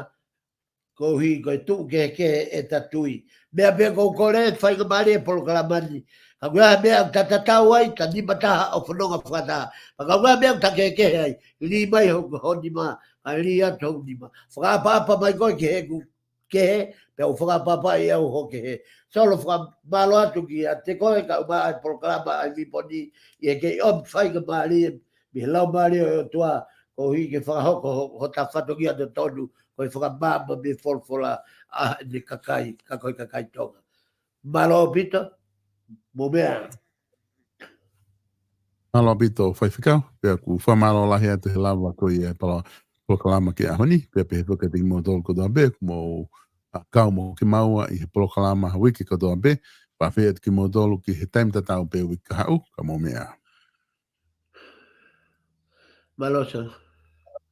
koeʻuhi ko e tuʻu kehekehe ʻeta tui. Meʻa pē ʻoku ou kole, faingamālie e polokalama ni. Ka ko e meʻa ʻoku ta tatau ai, ta nima taha ʻo fononga fakataha. Pea ka ko e meʻa ʻoku ta kehekehe ai, lī mai ho, ho nima, ka lī atu ho nima. Fakaʻapaʻapa mai koe ki heʻeku kehe, pea u fakaʻapaʻapaʻi au hoku kehe. Solo, fakamālō atu kiate koe, kae ʻumaʻā e polokalama ʻa e Viponi, ʻi he kei ʻomi faingamālie mei he Laumālie ʻo e ʻOtua, koeʻuhi ke fakahoko ho, hota fatongia totonu, ko e fakamaama mei he folofola ʻa ʻene kakai, ka ko e kakai Tonga. Mālō ʻaupito, mou meʻa ā. Mālō ʻaupito Faifekau, pea ʻoku ou fakamālō lahi atu he lava ko ia e polo-, polokalama ki he ʻaho ni, pea pehē foki kiate kimoutolu kotoa pē, ʻoku mou, ʻa, kau mo kimaua ʻi he polokalama uike kotoa pē, pea fai atu kimoutolu ki he taimi tatau pē uike kahaʻu, ka mou meʻa ā. Mālō Solo.